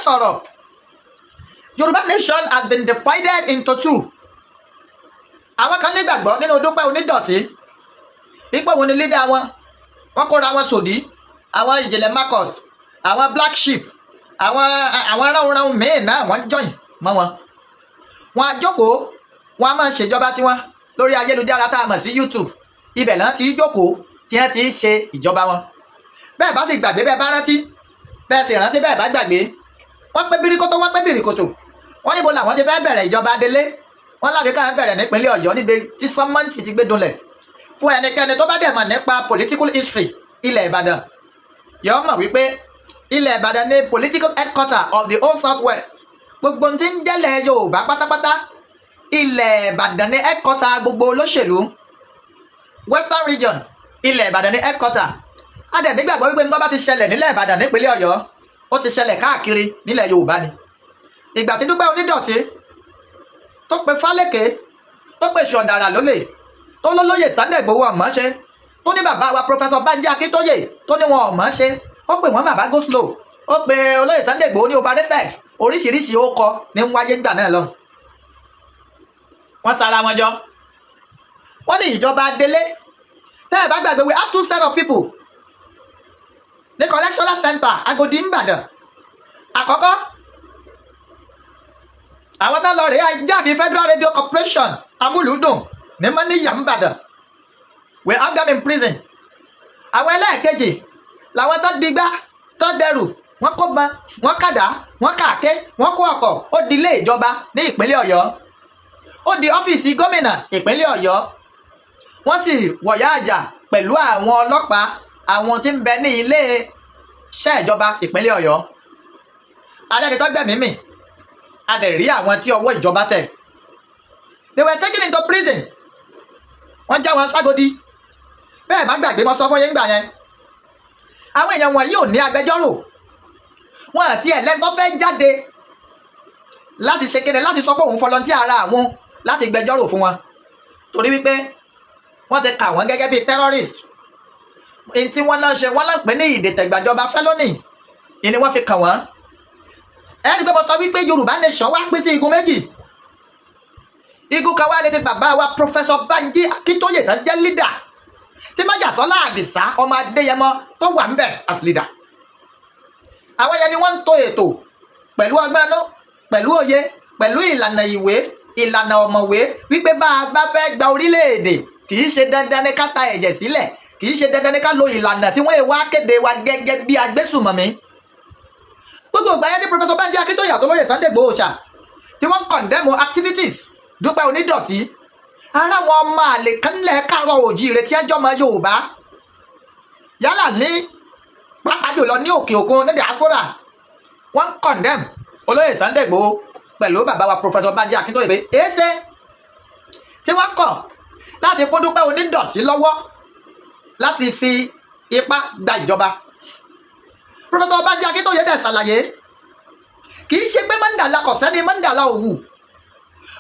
Sọ̀rọ̀. Yorùbá nation has been divided into two. Àwọn kan nígbàgbọ́ nínú Dúpẹ́ Onídọ̀tí, ipò òun ni leader wọn. Wọ́n kóra wọn sòdí, àwọn Ìjìnlẹ̀ Marcus, àwọn Black Sheep, àwọn ránunránun míì náà, wọ́n join mọ́ wọn. Wọ́n á jókòó, wọ́n á máa ṣèjọba tiwọn lórí ayélujára tá a mọ̀ sí YouTube. Ibẹ̀ náà ti jókòó tí wọ́n ti ń ṣe ìjọba wọn. Bẹ́ẹ̀ bá sì gbàgbé, bẹ́ẹ̀ bá rántí, bẹ́ẹ̀ sì rántí, bẹ́ẹ̀ bá gbàgbé, wọ́n pé bíríkótó, wọ́n pé bìrìkòtò. Wọ́n níbo làwọn ti fẹ́ bẹ̀rẹ̀ ìjọba délé? Wọ́n láfi káwọn bẹ̀rẹ̀ nípínlẹ̀ Ọ̀yọ́, níbi tí sọ́mọ́ǹtì ti gbé dunlẹ̀. Fún ẹnikẹ́ni tó bá dẹ̀ mọ̀ nípa political history ilẹ̀ Ìbàdàn, yóò mọ̀ wípé ilẹ̀ Ìbàdàn ní political headquarter of the whole South West. Gbogbo tí ń jẹ́lẹ̀ Yorùbá pátápátá, ilẹ̀ Ìbàdàn ní headquarter gbogbo olóṣèlú. Western Region, ilẹ̀ Ìbàdàn ní headquarter. A dẹ̀ nígbàgbọ́ wípé nígbà bá ti ṣẹlẹ̀ nílẹ̀ Ìbàdàn, nípínlẹ̀ Ọ̀yọ́, ó ti ṣẹlẹ̀ káàkiri nílẹ̀ Yorùbá ni. Ìgbà tí Dúpẹ́ Onídọ̀tí tó pe Fálékè, tó pe Ṣọ̀dàrà lólè, tó lólóyè Sunday Igboho ọ̀mọ́ ṣe, tó ní bàbá wa Professor Banji Akíntóyè, tó ní wọn ọ̀mọ́ ṣe, ó pè wọ́n bàbá go slow, ó pe olóyè Sunday Igboho ní overrated, oríṣiríṣi ó kọ ní ń wáyé ńgbà náà lọ. Wọ́n sara wọn jọ, wọ́n ní ìjọba délé. Tẹ́ ẹ̀ bá gbàgbé, we have two set of people ní correctional center Agodi n'Ìbàdàn. Àkọ́kọ́, àwọn tó lọ rèé hijack Federal Radio Corporation Amúlùúdùn ní Mọ́níyà n'Ìbàdàn, we have them in prison. Àwọn ẹlẹ́ẹ̀kejì làwọn tó digbá, tó dẹrù, wọ́n kó bọn, wọ́n kàdá, wọ́n kàké, wọ́n kó ọkọ̀. Ó di ilé ìjọba ní ìpínlẹ̀ Ọ̀yọ́, ó di ọ́fíìsì gómìnà ìpínlẹ̀ Ọ̀yọ́. Wọ́n sì wọ̀yá àjà pẹ̀lú àwọn ọlọ́pàá, àwọn tí ń bẹ ní ilé iṣẹ́ ìjọba ìpínlẹ̀ Ọ̀yọ́. Alẹ́ tó gbẹ̀mí mì, a dẹ̀ rí àwọn tí ọwọ́ ìjọba tẹ̀. They were taken into prison. Wọ́n já wọn ságodi. Bẹ́ẹ̀ má gbàgbé, mo sọ fún yín gbà yẹn, àwọn èèyàn wọ̀nyí ò ní agbẹjọ́rò wọn àti ẹlẹ́gbọ́n fẹ́ jáde láti ṣe kéde, láti sọ pé òun volunteer ara àwọn láti gbẹjọ́rò fún wọn, torí wípé wọ́n ti kà wọ́n gẹ́gẹ́ bíi terrorist. Èyí tí wọ́n náà ṣe, wọ́n náà pè ní ìdìtẹ̀gbàjọba, felony ni wọ́n fi kàn wọ́n. Ẹni pé mo sọ wípé Yorùbá nation wá pín sí igun méjì. Igun kan wá ní ti bàbá wa Professor Banji Akíntóyè, tó jẹ́ leader, tí Májàsọ́lá Àdìsá ọmọ Adéyẹmọ tó wà ńbẹ̀ as leader. Àwọn yẹn ni wọ́n ń to ètò pẹ̀lú ọgbọ́n inú, pẹ̀lú òye, pẹ̀lú ìlànà ìwé, ìlànà ọ̀mọ̀wé, wípé bá a bá fẹ́ gba orílẹ̀-èdè, kì í ṣe dandan ní ká ta ẹ̀jẹ̀ sílẹ̀, kì í ṣe dandan ní ká lo ìlànà tí wọ́n wá kéde wa gẹ́gẹ́ bí agbésùmọ̀mí. Gbogbo ìgbà yẹn tí Professor Banji Akíntóyè àtolóyè Sunday Igboho ṣá tí wọ́n ń condemn activities Dúpẹ́ Onídọ̀tí, ara wọn ọmọ àlè kan lẹ̀ káàárọ̀ òjíire tí ẹjọ́ ọmọ Yorùbá, yálà ní pàápàá jùlọ ní òkè òkun, ní diaspora, wọ́n ń condemn olóyè Sunday Igboho pẹ̀lú bàbá wa Professor Banji Akíntóyè pé èéṣe tí wọ́n kọ̀ láti kó Dúpẹ́ Onídọ̀tí lọ́wọ́ láti fi ipá gba ìjọba. Professor Banji Akíntóyè dẹ̀ ṣàlàyé, kì í ṣe pé mọ́ndàlá kò sẹ́ni mọ́ndàlá òwú.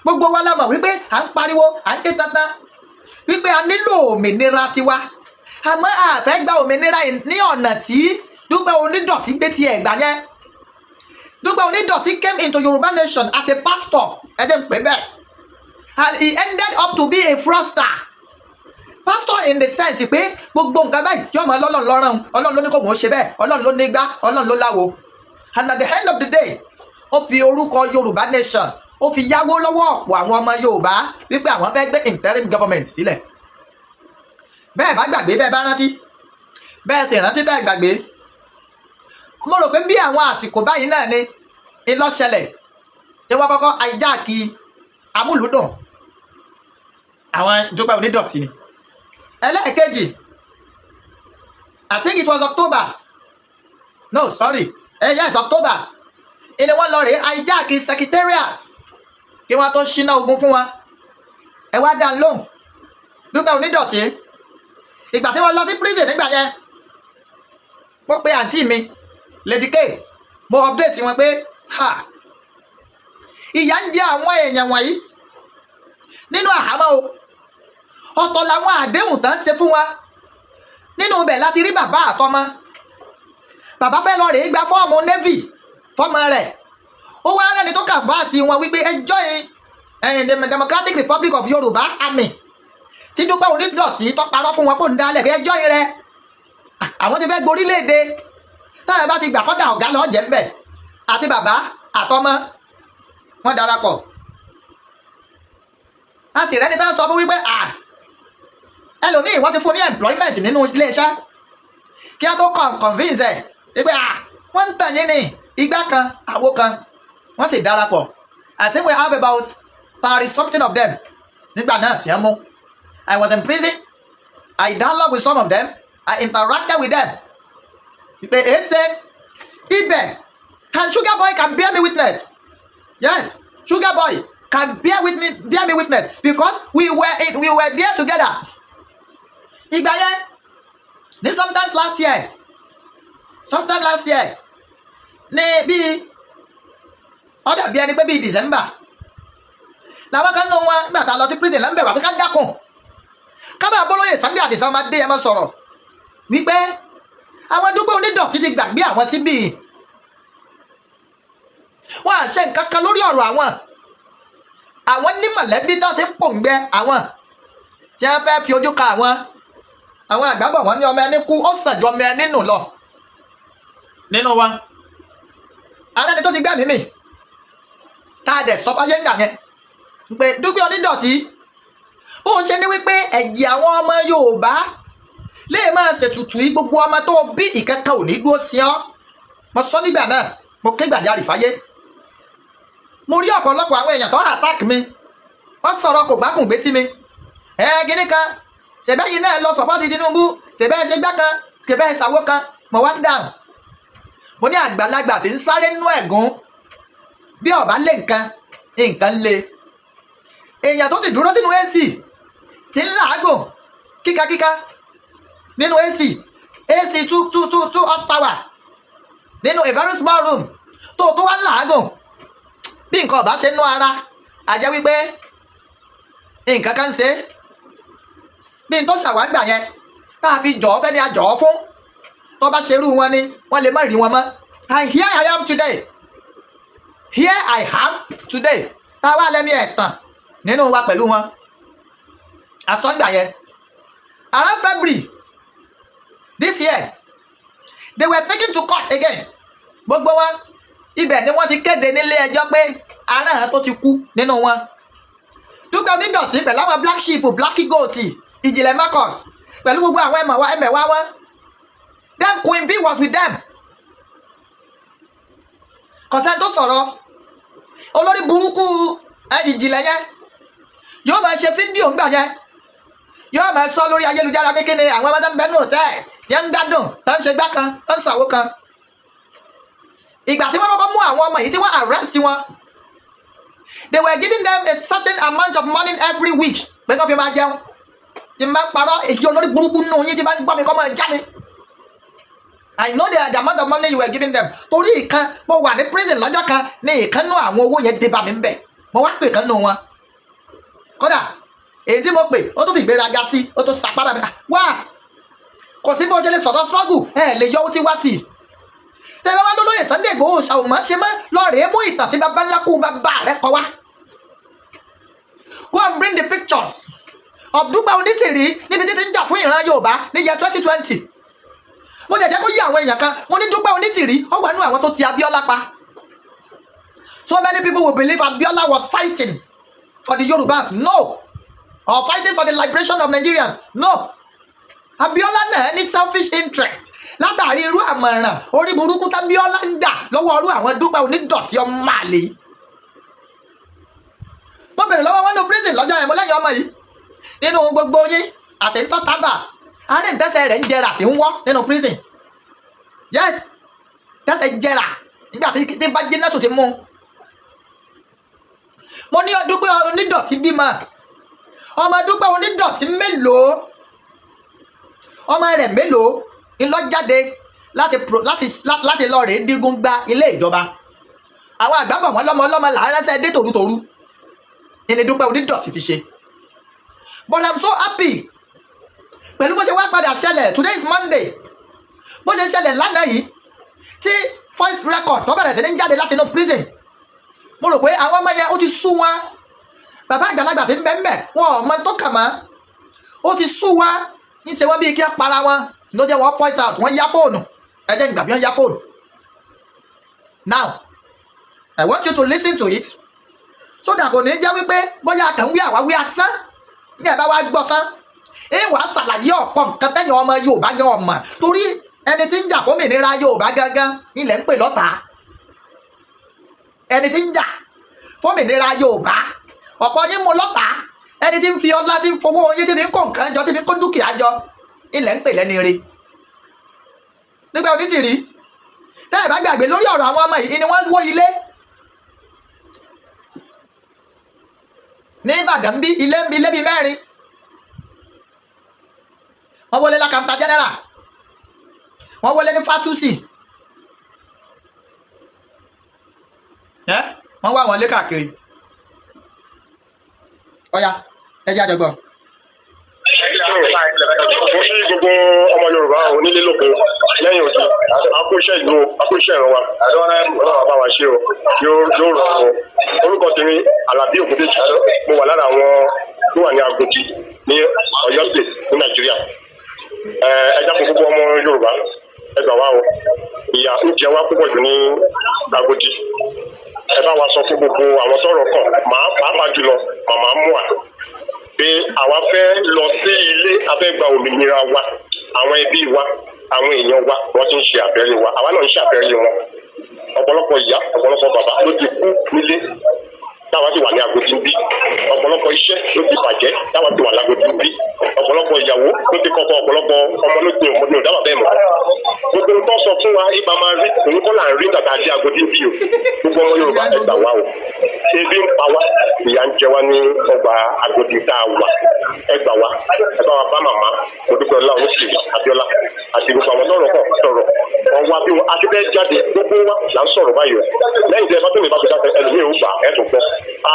Gbogbo wa la mọ̀ wípé à ń pariwo, à ń ké tantan wípé a nílò òmìnira tiwa, àmọ́ a fẹ́ gba òmìnira ní ọ̀nà tí Dúpẹ́ Onídọ̀tí gbé tiẹ̀ gbà yẹn. Dúpẹ́ Onídọ̀tí came into Yorùbá nation as a pastor, ẹ jẹ́ n pè bẹ́ẹ̀, and he ended up to be a fraudster pastor, in the sense pé gbogbo nǹkan báyìí yóò máa lọ́lọ́run lọ́rùn, Ọlọ́run ló ní kò wọ́n ṣe bẹ́ẹ̀, Ọlọ́run ló ní gbá, Ọlọ́run ló láwo. And at the end of the day, ó fi orúkọ Yorùbá nation, ó fi yáwó lọ́wọ́ ọ̀pọ̀ àwọn ọmọ Yorùbá wípé àwọn fẹ́ gbé interim government sílẹ̀. Bẹ́ẹ̀ bá gbàgbé, bẹ́ẹ̀ bá rántí, bẹ́ẹ̀ sì rántí, bẹ́ẹ̀ gbàgbé, mo rò pé bí àwọn àsìkò báyìí náà ni ìlọ́ṣẹlẹ̀ tí wọ́n kọ́kọ́ hijack Amúlùúdùn, àwọn Dúpẹ́ Onídọ̀tí ni. Ẹlẹ́ẹ̀kejì, I think it was October, no, sorry, yes, October ìní wọ́n lọ rèé hijack secretariat kí wọ́n tó ṣínà ogun fún wọn. Ẹ wá dá lóhùn, Dúpẹ́ Onídọ̀tí, ìgbà tí wọ́n lọ sí prison nígbà yẹn, mo pe àǹtí mi Lady K, mo update wọn pé ha, ìyà ń jẹ àwọn èèyàn wọ̀nyí nínú àhámọ́ o. Ọ̀tọ̀ làwọn àdéhùn tán ṣe fún wa. Nínú ibẹ̀ láti rí bàbá àtọmọ. Bàbá fẹ́ lọ rèé gba fọ́ọ̀mù navy. Fọ́mọ rẹ̀, ó wá rẹ́ni tó canvass wọn wípé ẹ join the Democratic Republic of Yorùbá Army tí Dúpẹ́ Onídọ̀tí tó parọ́ fún wọn kó ń dálẹ̀, pé ẹ join rẹ̀. Àwọn ti fẹ́ gborílẹ̀-èdè, táwọn bá ti gbà kọ́dà, ọ̀gá lọ́ọ́ jẹ́ ńbẹ̀. Àti bàbá àtọmọ wọn darapọ̀. A sì rẹ́ni tó ń sọ fún wípé ẹlòmíì, wọ́n ti fún ní employment nínú iléeṣẹ́ kí wọ́n tó convince ẹ̀ wípé wọ́n ń tàn yín ní igbá kan, àwo kan. Wọ́n sì darapọ̀. I think we have about 30 something of them nígbà náà tí wọ́n mú. I was in prison. I dialogue with some of them. I interacted with them pé èsè ibẹ̀. And Sugar Boy can bear me witness. Yes, Sugar Boy can bear me witness because we were there together. Ìgbà yẹn ní sometimes last year ní bíi, ó dàbí ẹni pé bíi December làwọn kan nù wọn. Nígbà tá a lọ sí prison, lọ́nbẹ̀ wà pé ká dákun, ká bá bólóyè Sunday Adisa ọmọ adé ẹ mọ́ sọ̀rọ̀ wípé àwọn Dúpẹ́ Onídọ̀tí ti gbàgbé àwọn síbí, wọn à ṣe nǹkan kan lórí ọ̀rọ̀ àwọn. Àwọn ní mọ̀lẹ́bí tó ti ń pòǹgbẹ àwọn, tí wọ́n fẹ́ fi ojú ka àwọn. Àwọn àgbàbọ̀ wọn ní ọmọ ẹni kú, ó sàn ju ọmọ ẹni nù lọ. Nínú wọn, alẹ́ni tó ti gbẹ́mìí mì, tá a dẹ̀ sọ fáyé ńgbà yẹn pé Dúpẹ́ Onídọ̀tí, bó ṣe ní wípé ẹ̀jẹ̀ àwọn ọmọ Yorùbá lè máa ṣètùtù yìí, gbogbo ọmọ tó bí, ìkẹ́kẹ́ ò ní dúró sí ọ́. Mo sọ nígbà náà, mo ké gbàjarè fáyé. Mo rí ọ̀pọ̀lọpọ̀ àwọn èèyàn tó attack mi, wọ́n sọ̀rọ̀ kò gbákùn gbé sí mi. Ẹ kíní kan, ṣèbẹ́yìn náà lọ support Tinubu, ṣèbẹ́ ṣe gbá kan, ṣèbẹ́ ṣàwó kan. Mo wá dáhùn, mo ní àgbàlagbà tí ń sáré nú ẹ̀gún, bí ọba lé nǹkan, nǹkan lé. Èèyàn tó sì dúró sínú AC tí ń làágùn kíkakíka nínú AC, AC 2 2 2 2 horsepower nínú a very small room, tó tó wá ń làágùn, bí nǹkan ọba ṣe nú ara, àjẹ́ wípé nǹkan kan ń ṣe é. Bí n tó ṣàwágbà yẹn tá a fi jọ̀ọ́ fẹ́ ni a jọ̀ọ́ fún, tó bá ṣerú wọn ni wọ́n lè má rí wọn mọ́. And here I am today, here I am today. Tá a wá lẹ́ni ẹ̀tàn nínú wa pẹ̀lú wọn àsọ̀gbà yẹn? Around February this year, they were taken to court again, gbogbo wọn. Ibẹ̀ ni wọ́n ti kéde nílé ẹjọ́ pé ará tó ti kú nínú wọn. Dúpẹ́ Onídọ̀tí pẹ̀lú àwọn black sheep, black goat, Ìjìnlẹ̀ Marcus, pẹ̀lú gbogbo àwọn ẹ̀mẹ̀wá wọn. Then Queen B was with them. Kọ̀sẹ́ tó sọ̀rọ̀ olórí burúkú Ìjìnlẹ̀ yẹn yóò máa ṣe fídíò ńgbà yẹn, yóò máa sọ lórí ayélujára kékeré, àwọn ọmọdé ń bẹ nù tẹ́ tí ń gbádùn, tó ń ṣe gbá kan, tó ń ṣàwó kan. Ìgbà tí wọ́n kọ́kọ́ mú àwọn ọmọ yìí, tí wọ́n arrest wọn, they were giving them a certain amount of money every week pé kó fi máa jẹun. Tí n bá parọ́, èyí olórí burúkú nù yín tí bá ń gbọ́ mi kọ́ mọ́ ẹ já mi. I know the amount of money you were giving them, torí ìkan mo wà ní prison lọ́jọ́ kan ní ìkan nú àwọn owó yẹn dé bá mi ń bẹ̀. Mo wá pè kan nù wọn. Kódà èyí tí mo pè, ó tún fi ìgbéraga sí, ó tún sapá bá mi wá. Kò sí bó ṣe lè sọ̀rọ̀ struggle, ẹ lè yọ ohun tí wá tì tẹ́lẹ̀ wá lólóyè Sunday Igboho ṣàwùmọ́ ṣe mọ́. Lọ́ọ̀rẹ́ mú ìtàn tí bàbá ńlá kú bàbá rẹ̀ kọ wá. Go and bring the pictures of Dúpẹ́ Onítìrí níbi títí ń jà fún ìran Yorùbá ní year 2020. Mo jẹ́ kó yí àwọn èèyàn kan, mo ní Dúpẹ́ Onítìrí ó wà nínú àwọn tó ti Abíọ́lá pa. So many people will believe Abiola was fighting for the Yorubas. No. Or fighting for the liberation of Nigerians. No. Abiola náà ní selfish interest látàrí irú àmọ̀ràn orí burúkú tábíọ́lá ń gbà lọ́wọ́ irú àwọn Dúpẹ́ Onídọ̀tí ọmọ àlè yìí. Mo bèrè lọ́wọ́ wọn ní prison lọ́jọ́ yẹn, mo lẹ́yìn ọmọ yìí, nínú gbogbo yín àtẹ̀ńtọ́ tábà àárín ìtẹ́sẹ̀ rẹ̀ ń jẹrà tí ń wọ́ nínú prison. Yes, tẹ́sẹ̀ jẹrà nígbà tí bá jiná tó ti mú. Mo ní Dúpẹ́ Onídọ̀tí bímọ ọmọ. Dúpẹ́ Onídọ̀tí mélòó, ọmọ rẹ̀ mélòó ńlọ́jáde láti lọ rèé dígún gba ilé ìjọba? Àwọn àgbàbọ̀ wọn lọ́mọ ọlọ́mọ làárẹ́sẹ̀ dé tòrútòrú ìní Dúpẹ́ Onídọ̀tí fi ṣe. But I'm so happy pẹ̀lú bó ṣe wá padà ṣẹlẹ̀. Today is Monday. Bó ṣe ṣẹlẹ̀ lánàá yìí tí Voice record tó bẹ̀rẹ̀ sí ní jáde láti inú prison, mo rò pé àwọn ọmọ yẹn, ó ti sú wọn. Bàbá àgbàlagbà tí ń bẹ ń bẹ, wọn ò mọ tó kà mọ́. Ó ti sú wọn, ń ṣe wọn bíi kí wọ́n para wọn ló jẹ́ wọ́n voice out. Wọ́n yá fóònù. Ẹ jẹ́ ìgbà bí wọ́n yá fóònù. Now I want you to listen to it so that kò ní jẹ́ wípé bóyá kàn ń wí àwáwí asán. Ní ẹ̀ bá wá gbọ́ tán, ẹ wàá ṣàlàyé ọ̀pọ̀ nǹkan tẹ́yìn ọmọ Yorùbá gan ọmọ, torí ẹni tí ń jà fómìnira Yorùbá gangan ilẹ̀ ń pè lọ́tàá. Ẹni tí ń jà fómìnira Yorùbá, ọ̀pọ̀ yín mú lọ́tàá. Ẹni tí ń fi ọlá, tí ń fowó yín, tí fi ń kó nǹkan jọ, tí fi ń kó dúkìá jọ, ilẹ̀ ń pè lẹ́ni ire. Nígbà onítìrí, tẹ́ ẹ̀ bá gbàgbé, lórí ọ̀rọ̀ àwọn ọmọ yìí ni wọ́n wó ilé ní Ìbàdàn bí ilé ń bi ilé bíi mẹ́rin. Wọ́n wọlé l'Accountant General, wọ́n wọlé ní Fatusi, ẹ́ wọ́n wá wọn lé káàkiri. Ọ̀ya, ẹ jẹ́ àjọgbọ́n. Mo kí gbogbo ọmọ Yorùbá onílé lóko lẹ́yìn odi. A kú iṣẹ́ ìlú, a kú iṣẹ́ ìran wa. Ọlọ́run bá wa ṣe o, yóò yóò rọ̀ ọ́. Orúkọ tèmi, Alábí Ògúndèjì. Mo wà lára àwọn tó wà ní Agodi ní Ọ̀yọ́ State ní Nàìjíríà. Ẹ dákun, gbogbo ọmọ Yorùbá, ẹ gbà wá o. Ìyà ń jẹ wá púpọ̀ jù ní Agodi. Ẹ bá wa sọ fún gbogbo àwọn tọ́rọ̀ kàn, màá pàápàá jùlọ màmá mua, pé àwa fẹ́ lọ sí ilé, a fẹ́ gba òmìnira wa. Àwọn ẹbí wa, àwọn èèyàn wa, wọ́n ti ń ṣe àfẹ́rí wa, àwa náà ń ṣe àfẹ́rí wọn. Ọ̀pọ̀lọpọ̀ ìyá, ọ̀pọ̀lọpọ̀ bàbá ló ti kú nílé táwa ti wà ní Agodi ń bí. Ọ̀pọ̀lọpọ̀ iṣẹ́ ló ti bàjẹ́ táwa ti wà lágodi ń bí. Ọ̀pọ̀lọpọ̀ ìyàwó ló ti kọ́kọ́, ọ̀pọ̀lọpọ̀ ọmọ ló ti òmòdì òdáwà bẹ́ẹ̀ mọ́. Gbogbo ohun tó sọ fún wa ibà máa rí òun kọ́ là ń rí nígbà tá a dé Agodi ń bí o. Gbogbo ọmọ Yorùbá, ẹ gbà wá o. Ebi ń pa wá, ìyà ń jẹ wá ní ọgbà Agodi tá a wà. Ẹ gbà wá. Ẹ bá wa bá màmá Mọ́dúpẹ́ Ọlá Oníṣìírí Abíọ́lá àti gbogbo àwọn tọ́rọ̀ kàn sọ̀rọ̀. Wọn wá bí wọn a ti fẹ́ jáde, gbogbo wa là ń sọ̀rọ̀ báyìí o. Lẹ́yìn tí ẹ bá tó mi bá tó dáfẹ́, ẹlòmíì ò gbà ẹ tó gbọ́.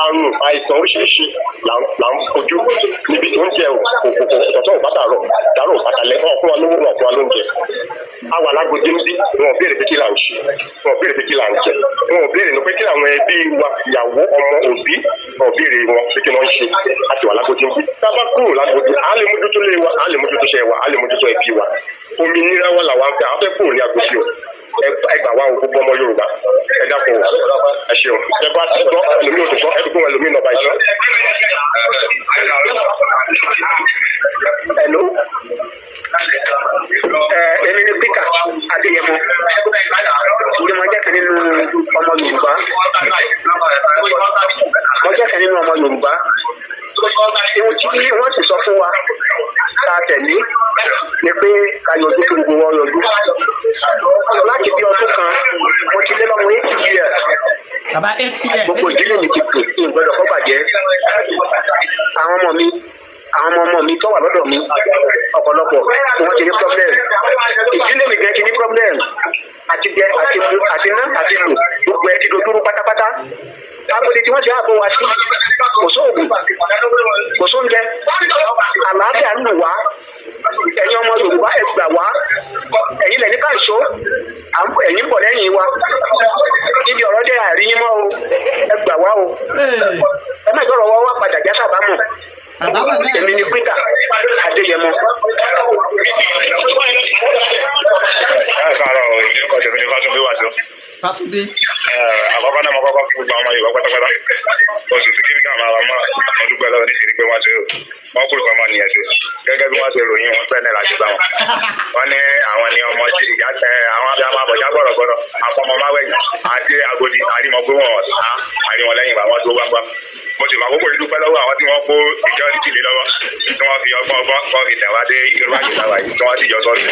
Àrùn àìsàn oríṣiríṣi là ń kojú níbi. Oúnjẹ kò tọ̀tọ̀, ò bá dàrọ̀ dàrọ̀, ò bá dalẹ̀. Wọn fún wa lówó, wọn fún wa lóúnjẹ. A wà lágodi níbí, wọn ò béèrè pé kí là ń ṣe, wọn ò béèrè pé kí là ń jẹ, wọn ò béèrè ní pé kí làwọn ẹbí wa, ìyàwó, ọmọ, òbí, wọn ò béèrè wọn pé kí wọ́n ń ṣe. A ti wà lágodi níbí. Tá a bá kúrò lágodi, a lè mójútó lé wa, a lè mójútó iṣẹ́ wa, a lè mójútó ẹbí wa. Òmìnira wa làwa ń fẹ́. Àwọn fẹ́ kúrò ní agodi o. Ẹ gbà wá o, gbogbo ọmọ Yorùbá, ẹ dákun o. Ẹ ṣeun. Ẹ bá ti gbọ́, ẹlòmíì ò tó gbọ́, ẹ dúpọ̀ ẹlòmíì náà báyìí. Hello. Ẹ èmi ni Peter Adéyẹmọ. Ǹjẹ́ mo jẹ́ kan nínú ọmọ Yorùbá? Mo jẹ́ kan nínú ọmọ Yorùbá. Ohun tí wọ́n sì sọ fún wa tá a tẹ̀lé ni pé ká yọjú, kí gbogbo wọn yọjú. Láti bí ọdún kan, mo ti lé lọ́mọ 80 years. Bàbá 80 years. Gbogbo 80 ìdílé mi plus. Ti pè kí n gbọ́dọ̀ kọ́ bàjẹ́. Àwọn ọmọ mi, àwọn ọmọ ọmọ mi tó wà lọ́dọ̀ mi, ọ̀pọ̀lọpọ̀ ni wọ́n ti ní problem. Ìdílé mi gan ti ní problem. Àti jẹ, àti mu, àti ná, àti lò, gbogbo ẹ ti dojúrú pátápátá. Agodi tí wọ́n ti àbọ̀ wá sí, kò sóògùn, kò sóúnjẹ, àlàáfíà ń lù wá. Ẹ̀yin ọmọ Yorùbá, ẹ gbà wá. Ẹ̀yin lẹ̀ ní káàṣó, ẹ̀yin ń bọ̀ lẹ́yìn wa. Ibi ọ̀rọ̀ dé, àríyìn mọ́ o. Ẹ gbà wá o. Hey, Ẹ má ìgbọ́rọ̀ wá wá padà já sábàámọ̀. Àbámọ̀ náà Èmi ni ni. Peter Adéyẹmọ. Ẹ káàárọ̀ o. Orúkọ tèmi ni Fátúndé Wàsó. Fátúndé. Àkọ́kọ́ náà, mo kọ́kọ́ kí gbogbo àwọn ọmọ Yorùbá pátápátá. Oṣù tí kíní náà máa wà mọ́, mo dúpẹ́ lọ́wọ́ nítorí pé wọ́n ṣe o. Wọ́n kúrò fọmọ nìyẹn ṣe. Gẹ́gẹ́ bí wọ́n ṣe ròyìn wọn, bẹ́ẹ̀ náà láti bá wọn. Wọ́n ní àwọn ni ọmọ tí ìyá ẹ àwọn abiyamọ àbọ̀já gbọ̀rọ̀gbọ̀rọ̀ àpọ̀mọ máwẹ̀yìn àti Agodi àrímọ pé wọ́n ọ̀sá àríwọ̀n lẹ́yìn ìgbà wọn tó gbangba. Mo sì máa kókò yìí dúpẹ́ lọ́wọ́ àwọn tí wọ́n kó security lé lọ́wọ́, tí wọ́n fi ọgbọ́n ọgbọ́n kọ́ fi tẹ̀ wá dé irú àyè táwa yìí, tí wọ́n sì yọ sọ́ọ̀tì.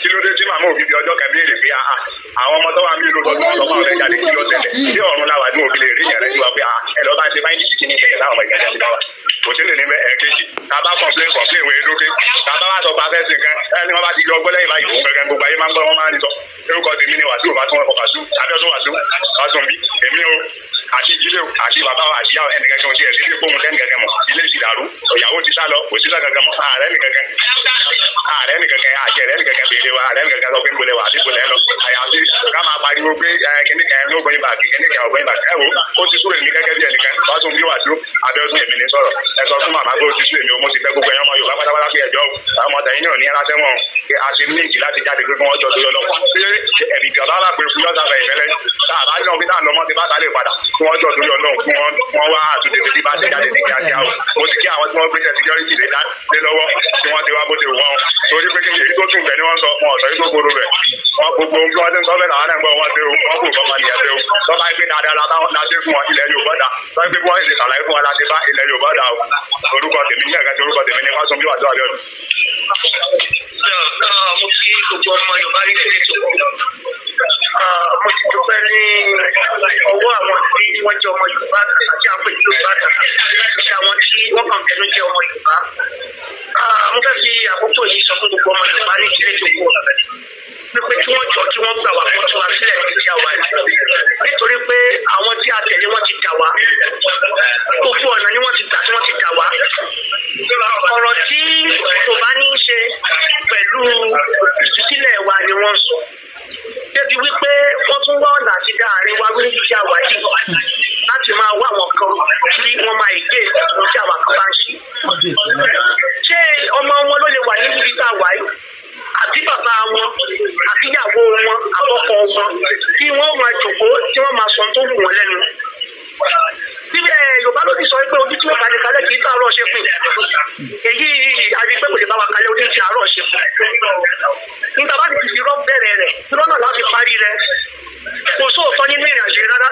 Kí ló dé tí màmá òbí fi ọjọ́ kan béèrè pé àà àwọn ọmọ tó wà ní ìlú lọ́dún wọn lọ́kọ́ ọ̀rẹ́ jáde, kí ló tẹ̀lé tí ọ̀run làwà ní òbí lè rí ìyẹn rẹ̀ sí wa pé à ẹ lọ́ bá ń ṣe báyìí kí ní ìṣẹ̀lẹ̀ láwọn ọmọ ìgbàjà ti bá wa kò sí lè ní ẹ̀ẹ́kejì. Tá a bá complain, complain wẹ̀ lókè. Tá a bá wà sọ pé a fẹ́ sí nǹkan ẹni wọ́n bá ti yọ ọgbọ́n lẹ́yìn báyìí, òun gẹ́gẹ́ gbogbo ayé máa ń gbọ́, wọ́n máa ń sọ. Orúkọ tèmi ni Wàsíù Fásùn Wàsíù Abíọ́dún Wàsíù Fásùnbí. Èmi o àti ìdílé o àti bàbá wa àti ìyá ẹnìkankan ò tiẹ̀ sí ilé fóun tẹ́nìkankan mọ̀. Ilé ti dàrú, ìyàwó ti sá lọ, kò sí kankan mọ́. Ààrẹ nìkankan, ààrẹ nìkankan àti ẹ̀rẹ́ nìkankan béèrè wa, ààrẹ nìkankan sọ pé ń bolẹ̀ wà àti bolẹ̀ lọ, àyàfi ká máa pariwo. Pariwo pé kíní kan ló gbóyin bàkì, kíní kan ò gbóyin bàkì. Ẹ wo, ó ti sú èmi gẹ́gẹ́ bí ẹnìkan. Fásùn bí wàásù Abíọ́dún, èmi ní sọ̀rọ̀. Ẹ sọ fún màmá pé ó ti sú èmi o. Mo ti fẹ́ gbogbo ẹ̀yàn ọmọ Yorùbá pátápátá pé ẹjọ́ àwọn ọmọ tẹ̀yìn náà ní aláṣẹ wọn pé a ṣe méjì láti jáde pé kí wọ́n jọ torí Ọlọ́run, ṣé ẹ̀bì tí ọba bá pè fún yọ́sà fẹ̀yìn fẹ́lẹ́ tá a bá yọ̀ bí tá à ń lọ mọ́ ti bá ta lè padà, kí wọ́n jọ torí Ọlọ́run, kí wọ́n wá àtúnṣe tí bá ṣe jáde ní kíákíá o. Mo sì kí àwọn tí wọ́n gbé tẹ̀ security lé lọ́wọ́ tí wọ́n ti wá bó ṣe wù wọ́n, torí pé kí èyí tó tún bẹ̀ ni wọ́n sọ wọn ọ̀sọ̀ yìí tó gbòòrò bẹ̀ wọ́n gbogbo bí wọ́n ti ń sọ bẹ́ẹ̀ làwọn náà ń gbọ́ wọn ṣe o. Wọ́n kò fọmọ nìyẹn ṣe o. Tọ́ba pé dáadáa la ṣe fún wọn, ilẹ̀ Yorùbá dà. Tọ́ba pé bí wọ́n ṣe ṣàlàyé fún wa la ṣe bá ilẹ̀ Yorùbá dà o. Orúkọ tèmi ní ẹ̀ka tí orúkọ tèmi ní Fásùn bí wàá tó Abíọ́dún. Mo kí gbogbo ọmọ Yorùbá ní sílẹ̀ tó kù. Mo ti dúpẹ́ ní ọwọ́ àwọn tí wọ́n jẹ́ ọmọ Yorùbá àti àwọn pẹ̀lú Yorùbá àti àwọn tí wọ́n kàn fẹ́nu jẹ́ ọmọ Yorùbá. Mo fẹ́ fi àkókò yìí sọ fún gbogbo ọmọ Yorùbá ní sílẹ̀ tó kù wípé kí wọ́n jọ kí wọ́n gbà wá kó tún wa sílẹ̀ níbi tí a wà yìí, nítorí pé àwọn tí a tẹ̀lé wọ́n ti dà wá. Gbogbo ọ̀nà ni wọ́n ti gbà tí wọ́n ti dà wá. Ọ̀rọ̀ tí kò bá ní í ṣe pẹ̀lú ìtúsílẹ̀ wa ni wọ́n sọ, débi wípé wọ́n tún wá ọ̀nà àti dá àárín wa wí níbi tí a wà yìí láti máa wá àwọn kan tí wọ́n máa gé ìtùnú tí àwa kan bá ń ṣe. Kábíyèsí náà. Ṣé ọmọ wọn ló lè wà níbi tá a wà yìí, àbí bàbá wọn, àbí ìyàwó wọn, àbọ̀kọ wọn, tí wọ́n máa jòkó tí wọ́n máa sọ tó wù wọ́n lẹ́nu? Síbẹ̀ Yorùbá ló ti sọ pé ojú tí wọ́n bá ní kalẹ̀ kì í tààrọ̀ ṣe pin. Èyí àti pé kò lè bá wa kalẹ̀ ojú tí àárọ̀ ṣe pin. Nígbà bá ti fi irọ́ bẹ̀rẹ̀ rẹ̀, irọ́ náà láti parí rẹ̀. Kò sóòótọ́ nínú ìrìn àjò yìí rárá.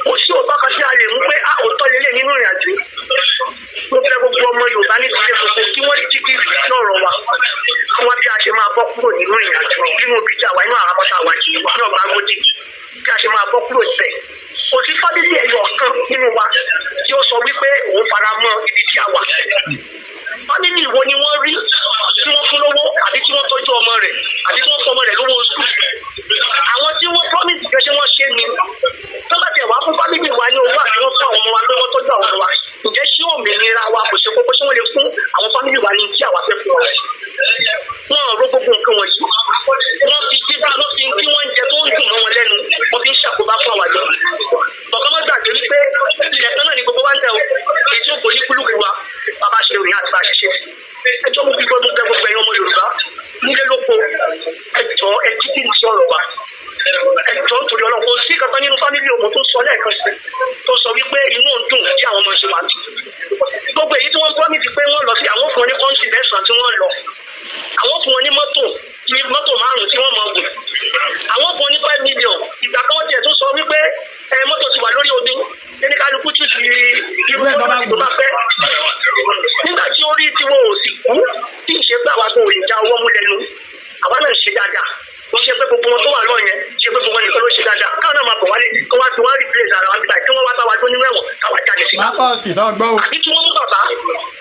Kò sí òótọ́ kan tí a lè mú pé a òótọ́ lélẹ̀ nínú ìrìn àjò yìí. Mo fẹ́ gbogbo ọmọ Yorùbá ní ìdílé gbogbo kí wọ́n jí kí lọ́rọ̀ wa kí wọ́n bí a ṣe máa bọ́ kúrò nínú ìrìn àjò, nínú ibi tí a wà, inú àhámọ́ tá a wà yìí ní ọgbà Agodi, bí a ṣe máa bọ́ kúrò síbẹ̀. Kò sí family ẹyọ kan nínú wa tí ó sọ wípé òun fara mọ́ ibi tí a wà. Family wo ni wọ́n rí tí wọ́n fún lówó, àbí tí wọ́n tọ́jú ọmọ rẹ̀, àbí tí wọ́n fún ọmọ rẹ̀ lówó oṣù? Àwọn tí wọ́n promise pé ṣé wọ́n ṣe ni? Tó bá tiẹ̀ wá fún family wa ní owó, àti wọ́n fún àwọn ọmọ wa pé wọ́n tọ́jú àwọn ọmọ wa, ǹjẹ́ ṣé òmìnira wa kò ṣe kókó? Ṣé wọ́n lè fún àwọn family wa ní tí àwa fẹ́ fún wọn? Wọ́n rò gbogbo nǹkan wọ̀nyí. Wọ́n fi jíba, wọ́n fi tí wọ́n ń jẹ tó ń dùn mọ́ wọn lẹ́nu, wọ́n fi ń ṣàkóbá fún àwa jọ. Bọ̀kan má gbàgbé wípé ilẹ̀ kan náà ni gbogbo wa ń tẹ o, èyí tí ó borí kúlùkù wa bàbá ṣe rìn àti bá ṣe ṣe. Ẹjọ́ mú gbígbọ́ tó tẹ gbogbo ẹ̀yin ọmọ Yorùbá nílé lóko, ẹjọ́ ẹ jí kí n sọ̀rọ̀ wa. Ẹjọ́ nítorí Ọlọ́run, kò sí kankan nínú family òun tó sọ lẹ́ẹ̀kan sí tó sọ wípé inú òun dùn tí àwọn ọmọ ṣe wà. Gbogbo èyí tí wọ́n promise pé wọ́n lọ sí, àwọn fún wọn ní country mẹ́sàn-án tí wọ́n lọ, àwọn fún wọn ní mọ́tò ní mọ́tò márùn-ún tí wọ́n mọ̀ gùn, àwọn fún wọn ní 5 million. Ìgbà kan tiẹ̀ tó sọ wípé ẹ mọ́tò ti wà lórí omi ẹni kálukú tún ti irú Irú ẹ̀ bá bá mọ́tò tó wù. bá fẹ́. Nígbà tí ó rí tiwọn ò sì kú tí ì ṣe pé àwa kò lè já ọwọ́ mú lẹ́nu, àwa náà ṣe dáadáa. Wọ́n ṣe pé gbogbo wọn tó wà lọ́ọ̀ yẹn, ṣe pé gbogbo wọn nìkan ló ṣe dáadáa. Káwọn náà máa bọ̀ wálé kí wọ́n fi wá replace ara wọn bíbáyìí, kí wọ́n wá bá wa tó nínú ẹ̀wọ̀n káwa jáde síta. Mákọ́ọ̀sì sọ gbọ́ o. Àbí kí wọ́n mú bàbá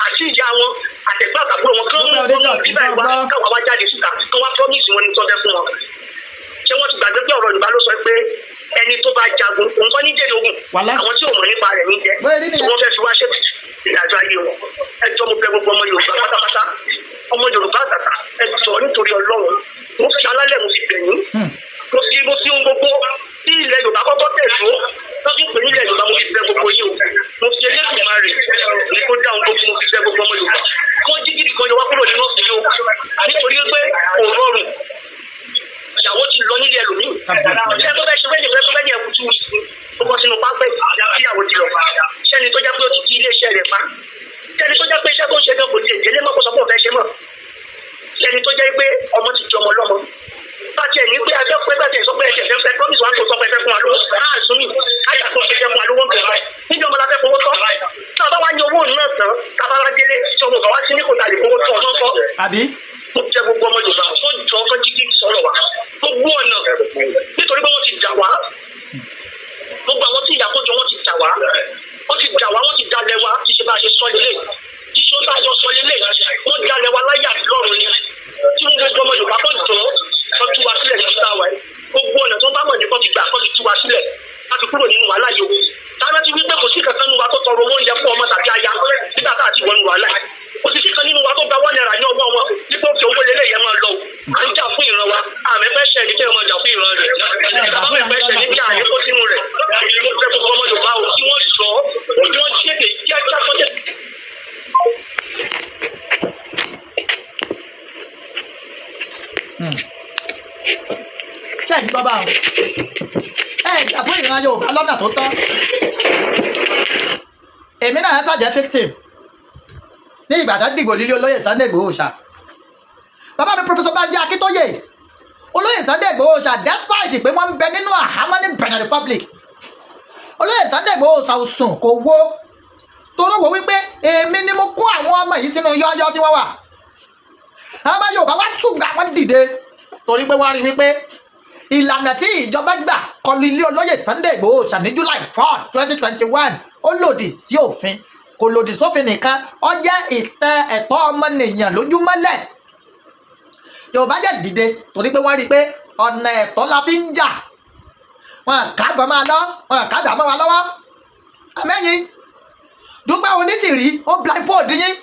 àti ìyá wọn àtẹ̀gbọ́n àtàbúrò wọn kí wọ́n mú Dúpẹ́ wọn Adédọ̀tí bíbáyìí sọ wá gbọ́. káwa wá jáde síta, kí wọ́n promise wọn ní tọ́fẹ́ fún wọn. Ṣé wọ́n ti gbàgbé pé ọ̀rọ̀ Yorùbá ló sọ pé ẹni tó bá jagun òun kọ́ ní jèrè ogun? Wàlá. Àwọn tí ò mọ̀ nípa rẹ̀ ní jẹ́. Bóyá rí nìyẹn. Wọ́n fẹ́ fi wá ṣètò ìrìnàjò ayé wọn. Ẹjọ́ mo bẹ̀ gbogbo ọmọ Yorùbá pátápátá, ọmọ Yorùbá àtàtà, ẹjọ́ nítorí Ọlọ́run, mo fi alálẹ̀ mo fi bẹ̀ yín. Mo fi ohun gbogbo tí ilẹ̀ Yorùbá kọ́kọ́ tẹ̀ tó tó fi ń pè nílẹ̀ Yorùbá, mo fi bẹ̀ gbogbo yín o. Mo fi Elédùmarè ní kó dáhùn gbogbo, mo fi bẹ̀ gbogbo ọmọ Yorùbá kó jí gidi kan yọ wá kúrò nínú ọ̀sìn yìí o, nítorí pé kò rọrùn. Ìyàwó ti lọ nílé ẹlòmíì. Kábíyèsí. Ṣé tó fẹ́ ṣe wẹ́ẹ̀nì fẹ́ tó fẹ́ ní ẹkú 2 weeks ni ó bọ́ sínú pápẹ́ tíyàwó ti lọ? Ṣẹ́ni tó jẹ́ pé ó ti ti iléeṣẹ́ rẹ̀ pa, ṣẹ́ni tó jẹ́ pé iṣẹ́ tó ń ṣe gan kò tiẹ̀ délé mọ́, kó sọ pé òun fẹ́ ṣe mọ́, ṣẹ́ni tó jẹ́ pé ọmọ ti di ọmọ lọ́mọ, bá tiẹ̀ ní pé abẹ́ pé bá tiẹ̀ sọ pé ẹsẹ̀ fẹ́ fẹ́ promise wa tó sọ pé ẹ fẹ́ fún wa lówó láàzú mi káyà tó ṣe fẹ́ fún wa lówó ń bẹ̀rẹ̀ níbi ọmọ la fẹ́ fowó tọ́. Tá a bá wá ní owó náà tán, tá a bá wá délé tí ọmọ bá wá sí ní kò tà lè fowó tọ́ ọ̀tọ̀ tọ́. Àbí. Mo jẹ gbogbo ọmọ Yorùbá wọ́n jọ ọkọ jíjí sọ̀rọ̀ wa gbogbo ọ̀nà, nítorí pé wọ́n ti dà wá. Gbogbo àwọn tí ìyà kó jọ, wọ́n ti dà wá, wọ́n ti dà wá, wọ́n ti dalẹ̀ wá. Kì í ṣe bá a ṣe sọ lélẹ̀, kì í ṣe bá a jọ sọ lélẹ̀. Wọ́n dalẹ̀ wá láyà lọ́run ni. Tí wọ́n gbogbo ọmọ Yorùbá kọ́ jọ kọ́ tú wa sílẹ̀ ní sáwà yìí. Gbogbo ọ̀nà tó bá mọ̀ ní kọ́ ti gbà kọ́ ti tú wa sílẹ̀ láti kúrò nínú wàhálà yìí o. Táwọn ti wí pé kò sí kankan nínú wa tó tọrọ owó oúnjẹ fún ọmọ tàbí aya nígbà tá a ti wọnú wàhálà yìí. Kò sí kan nínú wa tó gba 1 naira ní ọwọ́ wọn nípa òkè owó lélẹ̀ yẹn máa lọ o. À ń jà fún ìran wa, àmì fẹ́ ṣe ẹni tí wọ́n máa jà fún ìran rẹ̀. Gbọ́ bá wọn, ẹ jà fún ìran Yorùbá lọ́nà tó tọ́. Èmi náà ṣàjẹ́ victim ní ìgbà tó dìgbò lílé olóyè Sunday Igboho ṣá. Bàbá mi, Professor Banji Akíntóyè, olóyè Sunday Igboho ṣá, despite pé wọ́n ń bẹ nínú àhámọ́ ní Benin Republic, olóyè Sunday Igboho ṣá ò sùn, kò wó toró wò wípé èmi ni mo kó àwọn ọmọ yìí sínú yọ́yọ́ tí wọ́n wà. Àwọn ọmọ Yorùbá wá tùgbà, wọ́n dìde torí pé wọ́n rí wípé ìlànà tí ìjọba gbà kọlu ilé olóyè Sunday Igboho ṣá ní July 1st, 2021, ó lòdì sí òfin. Kò lòdì sófin nìkan, ó jẹ́ ìtẹ ẹ̀tọ́ ọmọnìyàn lójúmọ́lẹ̀. Yorùbá jẹ́ dìde torí pé wọ́n rí i pé ọ̀nà ẹ̀tọ́ la fi ń jà. Wọn kàbọ̀ máa lọ, wọn kàdà mọ́ wa lọ́wọ́. Àmẹ́yìn Dúpẹ́ Onítìrí, ó blindfold yín.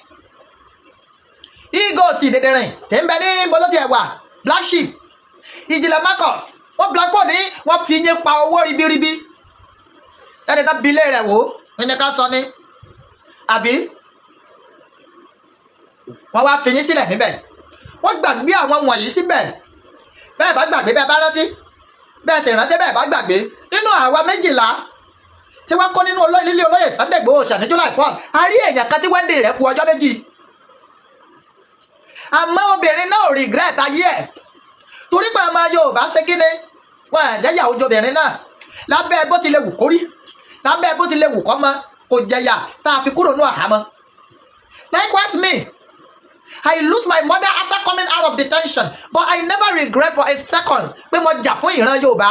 Ego ti dẹdẹrìn tí ń bẹ ní bolo tí ẹ wà, Black Sheep, Ìjìnlẹ̀ Marcus, wọ́n blindfold yín, wọ́n fi yín pa owó ribiribi. Sẹ́ni tó bi ilé rẹ̀ wò ní ká sọ ni, àbí wọ́n wá fi yín sílẹ̀ níbẹ̀, wọ́n gbàgbé àwọn wọ̀nyí síbẹ̀. Bẹ́ẹ̀ bá gbàgbé, bẹ́ẹ̀ bá rántí, bẹ́ẹ̀ sì rántí, bẹ́ẹ̀ bá gbàgbé, nínú àwa 12 tí wọ́n kó nínú olóyè lílé olóyè Sunday Igboho ṣà ní July 1, a rí èèyàn kan tí wedding rẹ̀ kù ọjọ́ 2. Àmọ́ obìnrin náà ò regret ayé ẹ̀ torí pé ọmọ Yorùbá ṣe kí ni wọ́n ẹ̀ jẹ́yà ojú obìnrin náà. Lábẹ́ bó ti lè wù kórí, lábẹ́ bó ti lè wù kọ́ mọ́, kò jẹyà tá a fi kúrò ní àhámọ́. Likewise me, I lose my mother after coming out of detention, but I never regret for a second pé mo jà fún ìran Yorùbá.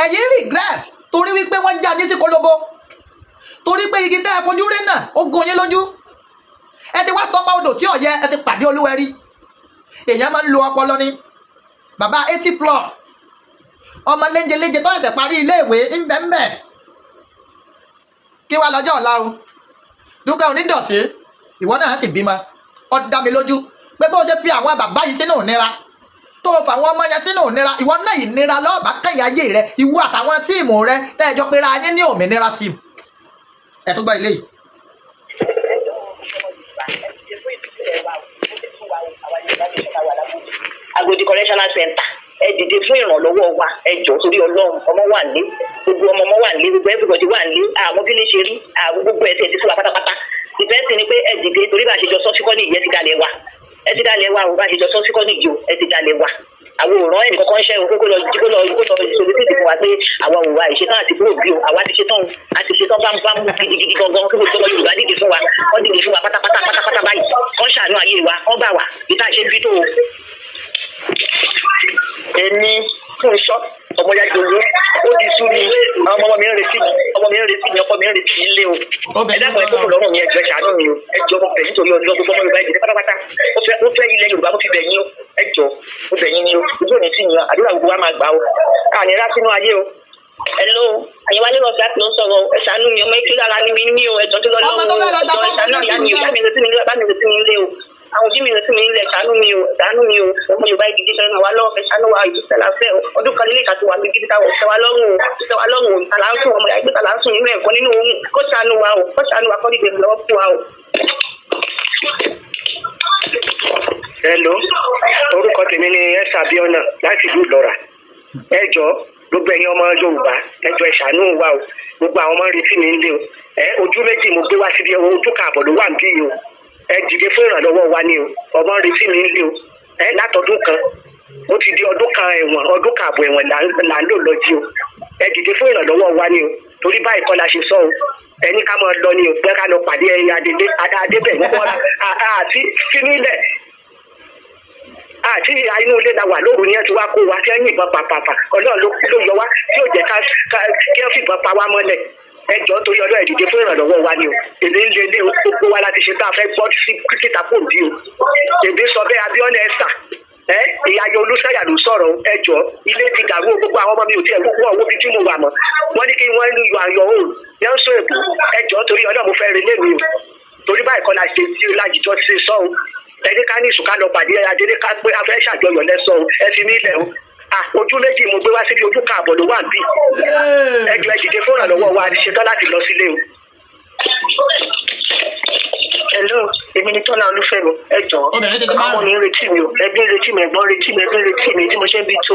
Ẹ̀yin regret torí wípé wọ́n já yín sí kólóbó, torí pé igi tẹ́ ẹ fojú rí náà, ó gún yín lójú. Ẹ ti wá tọpa odò tí ò yẹ, ẹ ti pàdé olúwẹ̀rí. Èèyàn máa ń lo ọpọlọ ni. Bàbá 80+, ọmọ léńjeléńje tó ṣẹ̀ṣẹ̀ parí iléèwé ńbẹ̀ńbẹ̀, kí wàá lọ́jọ́ ọ̀la o? Dúpẹ́ Onídọ̀tí, ìwọ náà sì bímọ. Ó dá mi lójú pé bó ṣe fi àwọn bàbá yìí sínú ìnira, tó o fà àwọn ọmọ yẹn sínú ìnira, ìwọ náà, ìnira lọ́ọ̀bá kẹ́yìn ayé rẹ, ìwọ àtàwọn team rẹ tẹ́ẹ̀jọ pera yín ní òmìnira team. Ẹ̀ tó gbọ́ ilé yìí. Ọmọ Yorùbá, ẹ ti ṣe fún ìtúsílẹ̀ wa o, ó ti tún wa o. Àwa Yorùbá Nation ta wà lágbòdì, Agodi Correctional Center, ẹ dìde fún ìrànlọ́wọ́ wa. Ẹ jọ̀ọ́, torí Ọlọ́run, ọmọ wà nílé, gbogbo ọmọ ọmọ wà nílé, gbogbo everybody wà nílé. Àwọn bí lè ṣe rí àwọn gbogbo ẹ̀ tí ẹ ti fún wa pátápátá. Ìfẹ́ sí ni pé ẹ dìde, torí bá a ṣe jọ sọ síkọ́ nìyí, ẹ ti dalẹ̀ wa, ẹ ti dalẹ̀ wa o. Bá a ṣe jọ sọ síkọ́ nìyí o, ẹ ti dalẹ̀ wa. Àwọn òràn ẹnì kankan ṣẹ́ o, kó lọ kó lọ kó lọ solicit fún wa pé àwa ò wa ìṣetán àti kúrò bí o. Àwa ti ṣetán o, a ti ṣetán bámúbámú gidigidi gangan. Kí gbogbo ọmọ Yorùbá dìde fún wa, wọ́n dìde fún wa pátápátá pátápátá báyìí, kọ́ ṣàánú ayé wa, kọ́ gbà wá ìta ṣe bí tó o. Èmi Fúnṣọ́ Ọmọyájọlú, ó ti sú mi. Àwọn ọmọ mi ń retí mi, ọmọ mi ń retí mi, ọkọ mi ń retí mi nílé o. Ẹ dákun, ẹ kókò lọ́rùn mi, ẹ jọ̀ọ́, ẹ ṣàánú mi o. Ẹ jọ̀ọ́, mo bẹ̀ yín torí ọdún. Gbogbo ọmọ Yorùbá, ẹ dìde pátápátá. Ó fẹ́ ilẹ̀ Yorùbá, mo fi bẹ̀ yín o. Ẹ jọ̀ọ́, mo bẹ̀ yín ni o. Ojú òní sí yín, àdúrà gbogbo wa máa gbà o. Káàní rá sínú ayé o. Hello, Àyẹ̀wálé Rọ̀ṣà ló ń sọ̀rọ̀. Ẹ ṣàánú mi, ọmọ ìkílára ni mi ní o. Ẹ̀jọ̀ tó lọ Ọmọ tó fẹ́ lọ lọ́wọ́ gba ẹ̀jọ̀, ẹ ṣàánú ìyá mi o. Ìyá mi retí mi nílé, bàbá mi retí mi nílé o. Àwọn òbí mi retí mi nílé. Ẹ ṣàánú mi o, ṣàánú mi o. Ọmọ Yorùbá, ìdíje ṣẹlẹ̀ wà lọ́wọ́, ẹ ṣàánú wa. Ìtúsẹ̀ la fẹ́ o. Ọdún kan nílé ìkàtí wa gidi táwọn ọ̀sẹ̀ wa lọ́rùn o, ọ̀sẹ̀ wa lọ́rùn o. Ìtàlá ń sùn, ọmọ ìyá ìgbé tàlá ń sùn nínú ẹ̀kọ́ nínú ohun. Kó ṣàánú wa o, kó ṣàánú wa, kó dìde lọ́wọ́ fún wa o. Hello, orúkọ tèmi ni Esther Abiona láti ìlú Ìlọ́ra. Ẹ jọ̀ọ́, gbogbo ẹ̀yin ọmọ Yorùbá, ẹ jọ̀ọ́, ẹ ṣàánú wa o. Gbogbo àwọn ọmọ ń retí mi nílé o. Ẹ ojú méjì mo gbé wá síbi, ojú kan àbọ̀ ló wà níbí yìí o. Ẹ dìde fún ìrànlọ́wọ́ wa ni o. Ọmọ ń retí mi nílé o. Ẹ látọdún kan, ó ti di ọdún kan ẹ̀wọ̀n, ọdún kan àbọ̀ ẹ̀wọ̀n là ń lò lọ jí o. Ẹ dìde fún ìrànlọ́wọ́ wa ni o, torí báyìí kọ́ la ṣe sọ o. Ẹni ká máa lọ ni o, pé ká lọ pàdé ẹyin adélé adébẹ̀ wọ́n àti fínilẹ̀ àti inú ilé la wà lóru ni ẹ ti wá kó wa tí ẹ yìnbọn pàpàpà. Ọlọ́run ló yọ wá tí ò jẹ́ ká kí ẹ fìbọn pa wá mọ́lẹ̀. Ẹ jọ̀ọ́, torí Ọlọ́run, ẹ dìde fún ìrànlọ́wọ́ wa ni o. Èmi ń lé gbogbo wa láti ṣe tá a fẹ́ gbọ́ sí kíkìtà kò bí o. Èmi sọ bẹ́ẹ̀, Abíọ́nà Esther, ẹ ìyá ayé Olùsàyà ló sọ̀rọ̀. Ẹ jọ̀ọ́, ilé ti dàrú o. Gbogbo àwọn ọmọ mi ò tiẹ̀ wọ́n owó bíi tí mo wà mọ́. Wọ́n ní kí wọ́n yọ àyọ̀ òòrùn yẹn ń sọ èbò. Ẹ jọ̀ọ́, torí Ọlọ́run, mo fẹ́ relé mi o, torí báyìí kọ́ la ṣe tí lájijọ́ ṣe sọ o. Ẹni ká ní ìsùn ká lọ pàdé adélé, ká pé a fẹ́ ṣàjọyọ̀ lẹ́sọ̀ o. Ẹ fi mí lẹ̀ o. Ah, ojú méjì mo gbé wá síbi, ojú kan àbọ̀ ló wà níbí. Ẹ jọ̀ọ́, ẹ dìde fún ìrànlọ́wọ́ wa. A ti ṣetán láti lọ sílé o. Hello. Èmi ni Tọ́lá Olúfẹ́mi. Ẹ jọ̀ọ́, Obìnrin ti di àwọn márùn-ún. mi ń retí mi o, ẹbí ń retí mi, ẹ̀gbọ́n ń retí mi, ẹbí ń retí mi. Tí mo ṣe ń bí tó